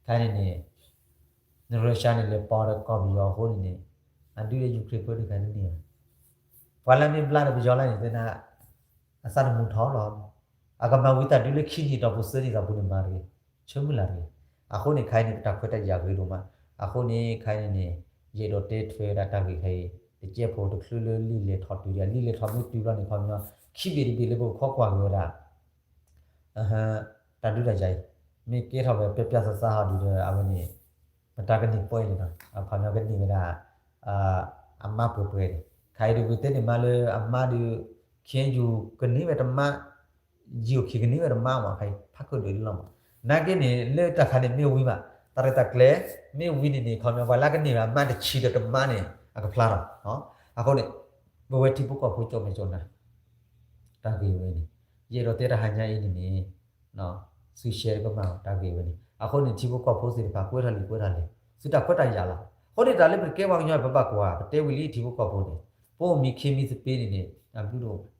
ခဲအံၤန့ၣ်န့ၣ် နရၢၡါန့ၣ် လဲၤပိာ်ဒီးကီၢ်ပယီၤအဃိန့ၣ်န့ၣ် အဒုးလၢယူၢ်ခရ့ၣ်ပၢတခါတန့ၢ်ဧါ. ပှၤလၢမ့ၢ်ဘျါဒီးပယီၤလၢန့ၣ်သ့ၣ်နၤ အသးတမူထီၣ်လီၤ. အကမၤဝံသးဒုလၢခံနံၤတီၢ်ပူၤသၢနံၤတီၢ်ပူၤန့ၣ်မၤတဂ့ၤ, ဆၢမုၢ်လၢ်တဂ့ၤ. အဃိန့ၣ် ခဲအံၤန့ၣ် ပတၢ်ခွဲးတၢ်ယာ်ဂ့ၤဒိၣ်မး. အဃိန့ၣ် ခဲအံၤန့ၣ်န့ၣ် ယအဲၣ်ဒိးတဲထွဲဝဲဒၣ်တၢ်ဂ့ၢ်ခဲအံၤ တကဲဖိတချုးလၢလံာ်လဲၢ်ထီၣ်တုၤဒီး လံာ်လဲၢ်ထီၣ်မ့ၢ်တုၤဘျီန့ၣ် ခီပညီ ခံဘ့ၣ်တဘ့ၣ်လၢပကခိးကွၢ်က့ၤဝဲဒၣ် တၢ်ဒုးတၢ်ယၤအံၤ မ့ၢ်ကဲထီၣ်ဝဲပျီပျီသးသးဟီဒုးဒီး အဝဲန့ၣ် ပတၢ်ကန့ၢ်ပှဲၤန့ၣ်လီၤ. အခီပညီကန့ၢ်ဝဲဒၣ် အမါပှဲၤပှဲၤန့ၣ် ခဲအံၤဒုးပတဲန့ၣ်မးလၢအမါဒုး ခ့ယုၢ်ကန့ၢ်ဝဲတမါ ယံၤအိၣ်ခ့ကန့ၢ်ဝဲတမါမး ခဲအံၤဖးခိၣ်ဒုးလီၤမး. နာ်က့န့ၣ် လၢတၢ်ခါန့ၣ်မ့ၢ်ဝံၤဘၣ် တၢ်ရဲၣ်တၢ်ကျဲၤ မ့ၢ်ဝံၤန့ၣ်န့ၣ် ခီပညီပှၤလၢကန့ၢ်ဝဲအမါတဆံဒီးတမါန့ၣ် အကဖျါထီၣ်. အဃိန့ၣ် ပဝဲထံဖိကီၢ်ဖိကၠီၣ်မဲာ်ကၠီၣ်နၤ တၢ်ဂ့ၢ်ဝဲန့ၣ် ယအဲၣ်ဒိးတဲတၢ်ဟါညါအံၤန့ၣ်န့ၣ် သု share ကမၣ်တၢ်ဂ့ၢ်ဝဲန့ၣ် အဃိန့ၣ် ထံဖိကီၢ်ဖိသ့ၣ်တဖၣ် ကွဲးထီၣ်လံာ်ကွဲးထီၣ်လဲၢ် သုတၢ်ခွဲးတၢ်ယာ်လီၤ. အဃိန့ၣ် တၢ်လၢပကဲပှၤကညီ ပဘၣ်ကွၢ် ပတဲဝံၤလံထံဖိကီၢ်ဖိန့ၣ် ပအိၣ်မံခ့မံသပ့န့ၣ်န့ၣ် အဘျုးတအိၣ်ဘၣ်.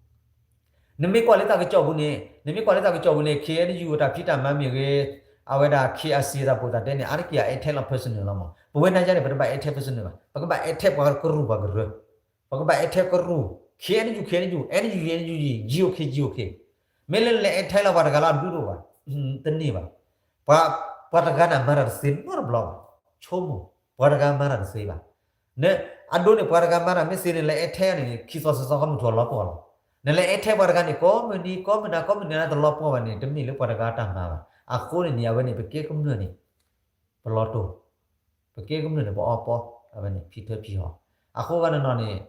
နမ့ၢ်ကွၢ်လၢတၢ်ကစီၣ်ပူၤန့ၣ် နမ့ၢ်ကွၢ်လၢတၢ်ကစီၣ်ပူၤန့ၣ် ခ့အဲၣ်ယူၣ် အတၢ်ဖံးတၢ်မၤမ့ၢ်ဂ့ၤ အဝဲဒၣ် ခ့အစံၣ် အတၢ်ပိာ်တၢ်တဲန့ၣ် အါတက့ၢ်အ attack လီၤ personal လီၤမး. ပဝဲနၤယါန့ၣ် ပတဘၣ် attack personal ဘၣ်. ပကဘၣ် attack ပှၤကရူၢ်ပှၤကရၢ ပကဘၣ် attack ကရူၢ် ခ့အဲၣ်ယူၣ် ခ့အဲၣ်ယူၣ် အဲၣ်ယူၣ် အဲၣ်ယူၣ် ယံၤအိၣ်ခ့ ယံၤအိၣ်ခ့. မ့ၢ်လၢနလဲၤ attack လီၤပှၤတဂၤလၢအဘျုးတအိၣ်ဘၣ် တန့ၢ်ဘၣ်. ပှၤတဂၤန့ၣ်မၤတၢ်တသ့နီတဘျီဘၣ်. ဆိကမိၣ် ပှၤတဂၤမၤတၢ်တသ့ဘၣ်. န အဒိန့ၣ် ပှၤတဂၤမၤတၢ်မ့ၢ်သ့န့ၣ် လဲၤ attack န့ၣ် ခံသီသၢသီ ကမုၢ်ထူၣ်အလီၤပှီၢ်လီၤ. နလဲၤ attack ပှၤတဂၤန့ၣ် ကိးမုၢ်နံၤ ကိးမုၢ်နၤ ကိးမုၢ်နံၤ တလီၤပှီၢ်ဘၣ်န့ၣ် တမ့ၢ်လၢပှၤတဂၤတၢ်မၤဘၣ်. အဃိန့ၣ်န့ၣ် အဝဲန့ၣ် ပကဲကမျၢၢ်န့ၣ် ပလီၤတိၢ် ပကဲကမျၢၢ်န့ၣ် ပအီပီ အဝဲန့ၣ် ဖံထၢဖံဟီၣ်. အဃိဂၤနီၢ်နီၢ်န့ၣ်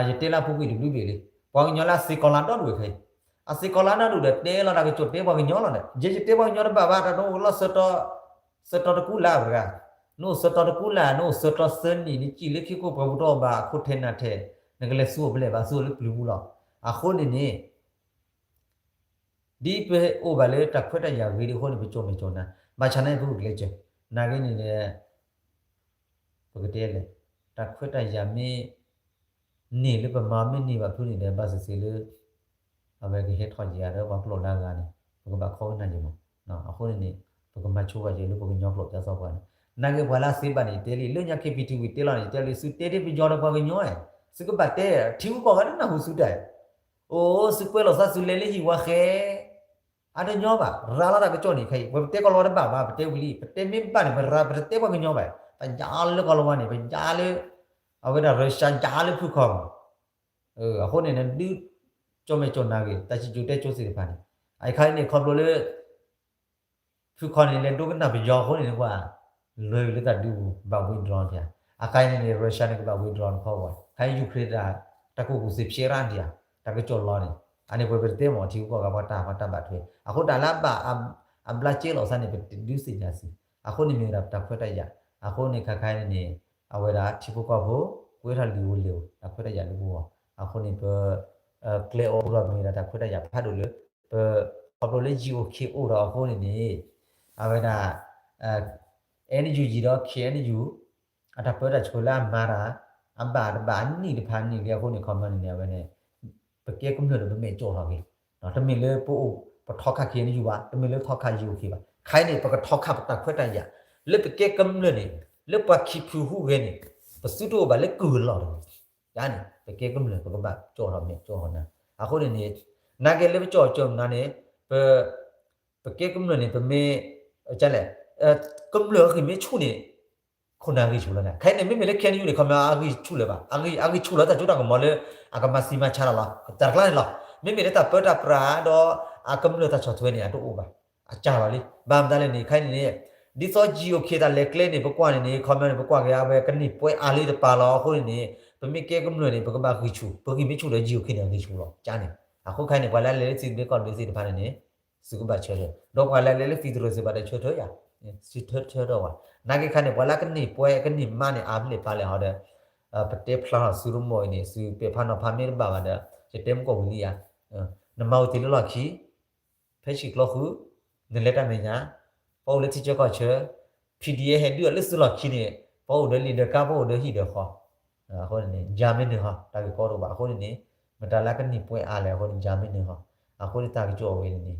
ယတဲလၢအပူၤကွံာ်တဘျုးဘ့ၣ်လံ. ပှၤကညီလၢအသ့ကီၢ်လါဒီဒူၣ်ခဲအံၤ အသ့ကီၢ်လါဒီဒူၣ်ဒီး တဲလီၤတၢ်ကစီၣ်တဲပှၤကညီလီၤဒီး ယဲယတဲပှၤကညီတဘၣ်ဘၣ် တၢ်နအိၣ်လီၤ ဆၢတီတကူလၢ်ပှၤတဂၤ နအိၣ်ဆၢတီတကူလၢ် နအိၣ်ဆၢတီသၢနံၣ် နစံၣ်လၢခံခိၣ်ပှၤပူၤတအိၣ်ဘၣ် အခိၣ်ထဲနၢ်ထဲ နကလဲၤဆူအအိၣ်ဖဲလဲၣ်ဘၣ် ဆူအအိၣ်လၢပျုၤပူၤလီၤ. အဃိန့ၣ်န့ၣ် ဒ်ပအိၣ်ဘၣ်လၢတၢ်ခွဲးတၢ်ယာ်ဂ့ၤဒ်အဃိန့ၣ် ပကၠီၣ်မဲာ်ကၠီၣ်နၤ ဘၣ်ဆၣ်နာ်က့ ပဂုာ်ကျဲးစၢး နာ်က့န့ၣ်ဒီး ပကတဲလဲၣ် တၢ်ခွဲးတၢ်ယာ်မ့ၢ်န့ၢ်လၢပမၤမ့ၢ်န့ၢ်ဘၣ်ဖုန့ၣ်ဒီး ဘၣ်သ့ၣ်သ့ၣ်လၢ အဝဲကဟဲထီၣ်ယၤဒီးပှၤကျိာ်လၢအဂၤန့ၣ် ပကဘၣ်ခီကနၣ်ယဲၢ်မး. အဃိန့ၣ်န့ၣ် ပကမၤဆိပာ်ယဲၢ်လၢပှၤကညီကျိာ် တၢ်သီပှၤန့ၣ် နာ်က့ပှၤလၢအသ့ဘၣ်န့ၣ် တဲလံ လၢညါ ခ့ပံထံဝံၤ တဲလီၤန့ၣ် တဲလံ သုတဲဒ်ပယီၤဒီးပှၤကညီ သုကဘၣ်တဲ ထံဂုၤကီၢ်ဂၤတနၢ်ဟူသုတၢ် အိၣ် သုကွဲးလီၤသးသုလဲၤလၢဟံၣ်ဝါဃဲ အတညီဘၣ် ရၤလီၤတၢ်ကစီၣ်န့ၣ်ခဲအံၤ ပတဲကီၢ်လီၤတဘၣ်ဘၣ် ပတဲဝံၤလံ ပတဲမ့ၢ်ဘၣ်န့ၣ် ပရၤ ပတတဲပှၤကညီဘၣ် ပယါလၢကီၢ်လီၤဝါန့ၣ် ပယါလၢ အဝဲဒၣ် Russia ယါလၢဖုခီမး. အဃိန့ၣ် နဒုး ကၠီၣ်မဲာ်ကၠီၣ်နၤဂ့ၤ တၢ်စံၣ်စိၤတဲစိၤသ့ၣ်တဖၣ်န့ၣ် အခါအံၤန့ၣ်ခီဖျိလၢ ဖုခီန့ၣ် လဲၤဒိကနၣ်ပယီၤအဃိန့ၣ် နကွၢ် လွဲဝံၤလၢတၢ်ဒုးပူၤ ဘၣ် withdraw န့ၣ်ဧါ. အခါအံၤန့ၣ်န့ၣ် Russia န့ၣ် ကဘၣ် withdraw န့ၣ်ခီကွၢ် ခါအံၤ Ukraine တၢ် တၢ်ကူၣ်ကူၣ်သ့ဖျဲးရၣ်ဒံးဧါ တၢ်ကစီၣ်လီၤန့ၣ် အန့ၣ်ပှဲၤပတတဲမး ထံဂုၤကီၢ်ဂၤ ပှၤတၢ် ပှၤတၢ်ဘၣ်ထွဲ အဃိတၢ်လၢအဘၣ် အဘျါကဲလီၤသးန့ၣ် ပတဒုးသ့ၣ်ညါသ့ အဃိန့ၣ်မ့ၢ်ဝဲဒၣ်ပတၢ်ခွဲးတၢ်ယာ် အဃိန့ၣ် ခါခါအံၤန့ၣ်န့ၣ် အဝဲဒၣ်ထံဖိကီၢ်ဖိ ကွဲးထီၣ်လံာ်ဧိၤလဲၢ်ဧိၤ တၢ်ခွဲးတၢ်ယာ်လၢပဂီၢ် အဃိန့ၣ် ပ ကျဲအီၤအိၣ်ဒီးမ့ၢ်ဝဲဒၣ်တၢ်ခွဲးတၢ်ယာ်ဖးဒိၣ်လၢ ပ ခီဖျိလၢယံၤအိၣ်ခ့အိၣ်ဒီးအဃိန့ၣ်န့ၣ် အဝဲဒၣ် အဲၣ်ယူၣ်ယံၤဒီး ခ့ၣ်အဲၣ်ယူၣ် အတၢ်ပၢတၢ်ဆှၢလၢအမၤတၢ် အဘၣ်တဘၣ်အနံၣ်တဖၣ်နံၣ်လံအဃိန့ၣ် ခီပညီန့ၣ်န့ၣ် အဝဲန့ၣ် ပကဲကမျၢၢ်ဒီးပမဲာ်ကၠီၣ်ထီၣ်က့ၤ တမ့ၢ်လၢပအိၣ်ပထီခါခ့ၣ်အဲၣ်ယူၣ်ဘၣ် တမ့ၢ်လၢထီခါယံၤအိၣ်ခ့ဘၣ် ခဲအံၤန့ၣ် ပကထီခါပတၢ်ခွဲးတၢ်ယာ် လၢပကဲကမျၢၢ်န့ၣ် လၢပှၤခံဖုဟူးဂဲၤန့ၣ် ပသုတအိၣ်ဘၣ်လၢကုၢ်အလီၢ်တဂ့ၤ ယါန့ၣ် ပကဲကမျၢၢ် ပကဘၣ်ကၠီၣ်ထီၣ်မဲာ်ကၠီၣ်ထီၣ်နါ အဃိန့ၣ်န့ၣ် နာ်က့လၢပကၠီၣ်ကၠီၣ်နါန့ၣ် ပ ပကဲကမျၢၢ်န့ၣ် ပမ့ၢ် ကလဲၣ် ကမျၢၢ်အဂံၢ်မ့ၢ်ဆူၣ်န့ၣ် ခိၣ်နၢ်ဂံၢ်ဆူၣ်လီၤနၤ ခဲအံၤန့ၣ် မ့မ့ၢ်လၢ ခ့ၣ်အဲၣ်ယူၣ်န့ၣ် ခီပညီအဂံၢ်ဆူၣ်လၢၤဘၣ် အဂံၢ်ဆူၣ်လီၤတၢ်စိတၢ်ကမီၤလၢ အကမၤသံမၤဆါတၢ်လီၤ တၢ်တကျါန့ၣ်လီၤ မ့မ့ၢ်လၢတၢ်ပၢတၢ်ပြးဒီး အကမျၢၢ်တၢ်ဆီၣ်ထွဲန့ၣ် အတအိၣ်ဘၣ် အကၢ်လီၤလံ ဘၣ်မတၤလဲၣ်န့ၣ် ခဲအံၤန့ၣ်န့ၣ် ဒ်သိးယံၤအိၣ်ခ့တၢ်လဲၤကျဲန့ၣ် ပကွၢ်န့ၣ်န့ၣ် ခီပညီန့ၣ် ပကွၢ်က့ၤအဝဲကန့ၢ်ပှဲၤအါလၢတပၤလီၤ အဃိန့ၣ်န့ၣ် ပမ့ၢ်ကဲကမျၢၢ်န့ၣ် ပကဘၣ်ဂံၢ်ဆူၣ် ပဂံၢ်မ့ၢ်ဆူၣ်ဒီးယံၤအိၣ်ခ့န့ၣ် အဂံၢ်ဆူၣ်လီၤ ကန့ၣ် အဃိခဲအံၤန့ၣ် ပှၤလၢအလဲၤလၢသံၣ်ဒုကီၢ်ဒုသ့ၣ်တဖၣ်န့ၣ်န့ၣ် သုကဘၣ်ဆၢထၢၣ် ဒီးပှၤလၢအလဲၤလၢသံၣ်သရၢၣ်သ့ၣ်တဖၣ်ဒီးဆၢထၢၣ်ယါ ဆၢထၢၣ်ထၢၣ်ဒီးဝဲ နာ်က့ခါန့ၣ် ပှၤလၢကန့ၢ်ပှဲၤကန့ၢ်မါန့ၣ် အါဖဲလဲၣ်ပာ်လဲၣ်ဟီဒီး ပတဲဖျါထီၣ်သုတမီၢ်အံၤန့ၣ် သုပဲာ်ဖးနီၤဖးမ့ၢ်တဘၣ်ဘၣ်ဒီး ယတဲမုၢ်ကီၢ်ဝံၤလံယါ နမၤဝံၤတ့ၢ်လၢလီၢ်ခံ ဖဲဆံးကျိဃု နလဲၤတၢ်မဲာ်ညါ ပှၤအိၣ်လၢထံဆၢကီၢ်ဆၢ P D F ဟဲဒုးအီၤလၢသုလီၢ်ခံန့ၣ် ပှၤအိၣ်ဒီးလံာ်ဒီးကါ ပှၤအိၣ်ဒီးဟံၣ်ဒီးဃီ အဃိန့ၣ်န့ၣ် ယၤမ့ၢ်နုာ်ဟီ တၢ်ဂ့ၢ်ကီတအိၣ်ဘၣ် အဃိန့ၣ်န့ၣ် မတၤလၢကန့ၢ်ပှဲၤအါလဲၣ် အဃိန့ၣ် ယၤမ့ၢ်နုာ်ဟီ အဃိန့ၣ်တၢ်ကစီၣ်အဝဲန့ၣ်န့ၣ်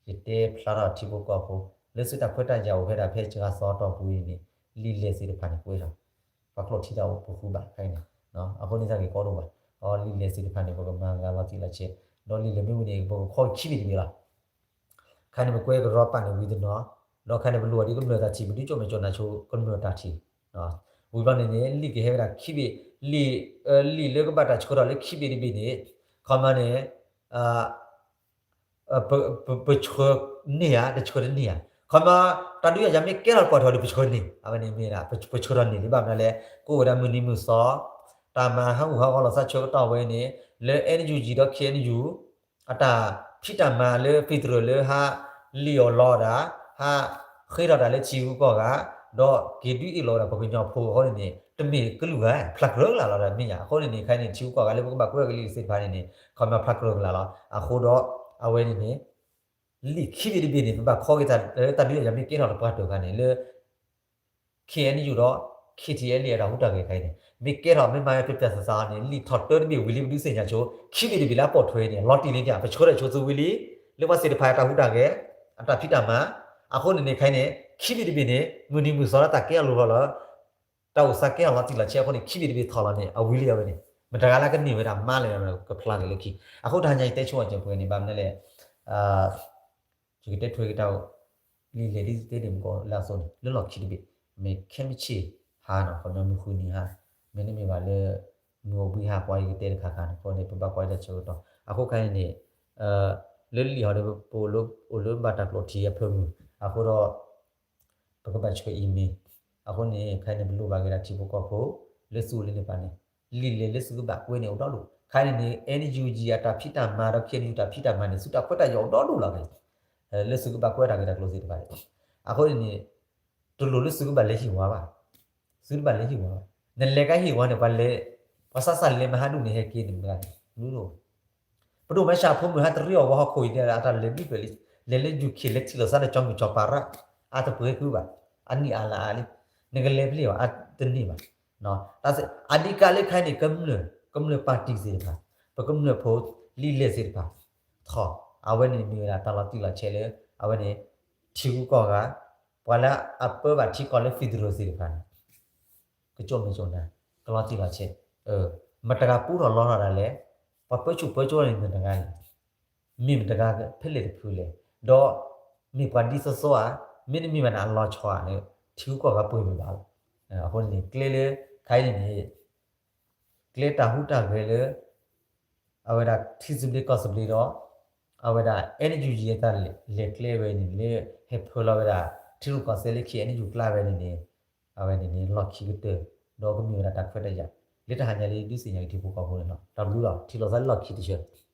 ယတဲဖျါထီၣ်ထံဖိကီၢ်ဖိ လၢသုတၢ်ခွဲးတၢ်ယာ်အိၣ်ဖဲဒၣ်ဖဲစှၤသီတီၢ်ပူၤအံၤန့ၣ် လံာ်လဲၢ်သ့ၣ်တဖၣ်န့ၣ်ကွဲးထီၣ် ပှၤကျိာ်ထံတၢ်အိၣ်ပဃုဘၣ်ခဲအံၤန့ၣ် အဃိန့ၣ်တၢ်ဂ့ၢ်ကီတအိၣ်ဘၣ် ဒီးလံာ်လဲၢ်သ့ၣ်တဖၣ်န့ၣ် ပကမၤဂ့ၤလီၤတံၢ်လီၤဆဲး, ဒီးလံာ်လဲၢ်မ့ၢ်ဝံၤန့ၣ် ပကခီခံဘ့ၣ်တဘ့ၣ်လီၤ. ခါန့ၣ် ပကွဲကရီပာ်န့ၣ်ဝံၤတနီၤ, ဒီးခါန့ၣ် ပလိၣ်ဘၣ်ဒ်ကမျၢၢ်တၢ်ထံၣ် ပဒုးကၠိၣ်မဲာ်ကၠိၣ်နၢ်ဆိကမျၢၢ်တၢ်ထံၣ်, ဝံၤဘျီန့ၣ်န့ၣ် လံာ်ကဟဲဝဲဒၣ်ခံဘ့ၣ်, လံာ်, လံာ်လၢကဘၣ်တၢ်ဆှၢထီၣ်လၢခံဘ့ၣ်တဘ့ၣ်န့ၣ်, ခီမီန့ၣ် ပဆှၢန့ၢ်ဧါ တဆှၢတန့ၢ်ဧါ, ခီမီ တၢ်ဒုးယၤယၤမ့ၢ်ကဲထီၣ်ပှၤထီၣ်ဒီး ပဆှၢန့ၢ်, အဝဲန့ၣ်မ့ၢ်ဒၣ် ပဆှၢထီၣ်န့ၢ်လံ ဘၣ်မနုၤလဲၣ်, ကအိၣ်ဝဲဒၣ်မုၢ်နံၤမုၢ်သီ, တၢ်မၤဟးဂူာ်ဟးဂီၤလီၤသးဆၢကတီၢ်ဝဲန့ၣ်, လၢ NUG ဒီး KNU အတၢ်ဖံးတၢ်မၤလၢ federal လၢဟးလံၣ်အီၣ်လီအီၣ်တၢ်, ဟးဃ့ထီၣ်တၢ်လၢထံဂုၤကီၢ်ဂၤ, ဒီးက့ၤဒုးအ့ၣ်လိာ်ဝဲဒၣ်ပှၤကညီဖိအဃိန့ၣ်န့ၣ် တမ့ၢ်ကလုာ်ဂၤ ဖျါကြၢးကလာ်လီၤဒီးမ့ၢ်ယၤ, အဃိန့ၣ်န့ၣ် ခဲအံၤန့ၣ် ထံဂုၤကီၢ်ဂၤလၢပကဘၣ်ကွဲကလံာ်သ့ၣ်တဖၣ်န့ၣ်န့ၣ် ခီမီဖျါကြၢးကလာ်လီၤ. အဃိဒီး အဝဲန့ၣ်န့ၣ် လံာ်ခံဘ့ၣ်တဘ့ၣ်န့ၣ် ပဘၣ်ခီက့ၤတၢ်လၢတၢ်ဒုးယၤယၤမ့ၢ်ကဲထီၣ်တပှၢ်တၢၢ်ခါန့ၣ် လၢ KNU ဒီး KTLA အတၢ်ဟူးတၢ်ဂဲၤခါအံၤန့ၣ် မ့ၢ်ကဲထီၣ်မ့ၢ်မၤဝဲပျဲးပျဲးသးသးန့ၣ် လံာ်ထီၣ်တၢတဘ့ၣ်ဝံၤလံ ပဒုးသ့ၣ်ညါဆိ ခံဘ့ၣ်တဘ့ၣ်လၢအပိာ်ထွဲန့ၣ် လီၤတံၢ်လံတၢ် ပဆှၢထီၣ်ဆိသုဝံၤလံ လၢပှၤသ့ၣ်တဖၣ်အတၢ်ဟူးတၢ်ဂဲၤ အတၢ်ဖံးတၢ်မၤ, အဃိန့ၣ်န့ၣ်ခဲအံၤန့ၣ် ခံဘ့ၣ်တဘ့ၣ်န့ၣ် မုၢ်နံၤမုၢ်သီလၢတၢ်ကဲအီၤလိၤလီၤလီၤ တၢ်အိၣ်သးကဲထီၣ်လီၤတံၢ်လီၤဆဲးအဃိန့ၣ် ခံဘ့ၣ်တဘ့ၣ်ထီၣ်လီၤန့ၣ် အဝံၤလံအဝဲန့ၣ် မတၤဂၤလၢကန့ၢ်ဝဲဒၣ်မါလၢကဖျါက့ၤလၢခံ, အဃိတဟါညါယတဲဆိအကၢၤပှဲၤန့ၣ် ဘၣ်မနုၤလဲၣ်, ယကတဲထွဲက့ၤတၢ်အိၣ် လံာ်လဲၢ်ဒ်တဲန့ၣ်မ့ၢ်ကီးလၢအသိးန့ၣ် လၢလီၢ်ခံတဘ့ၣ်, မ့ၢ်ခဲမုၢ်ဆ့ၣ်ဟါနီၤ ခီပညီမုၢ်ဃုနံၤဟါ, မ့တမ့ၢ်ဘၣ်လၢ မုၢ်အိၣ်ဘှံးဟါကွၢ်ယကတဲတခါခါန့ၣ် အဃိန့ၣ် ပဘၣ်ကွၢ်တၢ်ဆၢကတီၢ်, အဃိခဲအံၤန့ၣ် လၢလံာ်ဟီဒီး ပအိၣ်လၢဘၣ်တၢ်ကျိးထံအဖၢမုၢ်, အဃိဒီး ပကဘၣ်ဆှၢ email, အဃိန့ၣ် ခဲအံၤန့ၣ် ပလိၣ်ဘၣ်က့ၤဒၣ်ထံဖိကီၢ်ဖိ လၢသုအိၣ်လၢန့ၣ်ပၤန့ၣ်, လံာ်လဲၢ်လၢသုကဘၣ်ကွဲန့ၣ်အိၣ်ဒီဒူၣ်, ခဲအံၤန့ၣ်န့ၣ် NUG အတၢ်ဖံးတၢ်မၤဒီး KNU တၢ်ဖံးတၢ်မၤန့ၣ် သုတၢ်ခွဲးတၢ်ယာ်အိၣ်ဒီဒူၣ်လီၤခဲအံၤ, လၢသုကဘၣ်ကွဲတၢ်ဂ့ၢ်တၢ်ကျိၤသ့ၣ်တဖၣ်န့ၣ်, အဃိန့ၣ်န့ၣ် တလိၣ်လၢသုကဘၣ်လဲၤဟ့ၣ်ဝါဘၣ်, သုတဘၣ်လဲၤဟ့ၣ်ဝါဘၣ်, နလဲၤကဟ့ၣ်ဝါန့ၣ် ပှၤလဲၤ, ပှၤစးစးလဲၤမၤဟးဒူၣ်န့ၣ် ဟဲက့ၤန့ၣ်မတၤန့ၣ် ဒ်သိး ပဒိၣ်မၤစၢ်ဖိမုၢ်ဟါတရံးအီၤဝဲဟီၣ်ခိၣ်အံၤန့ၣ် အတၢ်လဲၤဘျုးဖျၢၣ်လံ, လဲၤလၢ ယူၢ်ခ့ၣ် လဲၤထံၣ်လိာ်သးဒီးကၠီမုၢ်ကၠီပၤရၣ်, အတပှဲၤဃုဘၣ်, အနံၣ်အါလါအါလံ, နကလဲၤဖဲလဲၣ်အီၤ အတန့ၢ်ဘၣ်, တၢ်စ့ၢ် အဓိကလၢခဲအံၤန့ၣ် ကမျၢၢ်, ကမျၢၢ်ပၣ်တံၣ်သ့ၣ်တဖၣ်, ပကမျၢၢ်ဖိလံာ်လဲၢ်သ့ၣ်တဖၣ်, ထီၣ်, အဝဲန့ၣ်မ့ၢ်ဝဲဒၣ်တၢ်လီၤတံၢ်လီၤဆဲးလၢ အဝဲန့ၣ် ထံဂုၤကီၢ်ဂၤ, ပှၤလၢအပၢဘၣ်ထံကီၢ်လၢ federal သ့ၣ်တဖၣ်န့ၣ် ကကၠိၣ်မဲာ်ကၠိၣ်နါ, ကလီၤတံၢ်လီၤဆဲး, မတၤဂၤပူထီၣ်လီထီၣ်ဒၣ်လဲာ်, ပှၤပၢဆူၣ်ပၢစိးန့ၣ်မတၤတဂၤလဲၣ်, မ့ၢ်မတၤတဂၤဖဲလဲၣ်တဖုလဲၣ်, ဒီးမ့ၢ်ပှၤဒ်သိးသိးဧါ, မ့တမ့ၢ်ဘၣ်န့ၣ် အလီၤဆီဧါန့ၣ် ထံဂုၤကီၢ်ဂၤပှဲၤမ့ၢ်ဘၣ်လီၤ. အဃိန့ၣ် ကျဲလၢ ခဲအံၤန့ၣ်န့ၣ် ကျဲတၢ်ဟူးတၢ်ဂဲၤလၢ အဝဲဒၣ်ထံသဘျ့ကီၢ်သဘျ့ဒီး အဝဲဒၣ် NUG အတၢ်လဲၤကျဲဝဲန့ၣ် လၢဟဲဖၢလီၤဝဲဒၣ် ထံရူၢ်ကီၢ်သဲးလၢ KNU ကျါဝဲန့ၣ်န့ၣ် အဝဲန့ၣ်န့ၣ် လီၢ်ခံကတၢၢ် ဒီးကမ့ၢ်ဝဲဒၣ်တၢ်ခွဲးတၢ်ယာ် လၢတဟါညါလံ ဒုးသ့ၣ်ညါက့ၤထံဖိကီၢ်ဖိန့ၣ်လီၤ. တၢ်ဘျုးလီၤ ထံၣ်လိာ်သးလၢလီၢ်ခံတဆၢ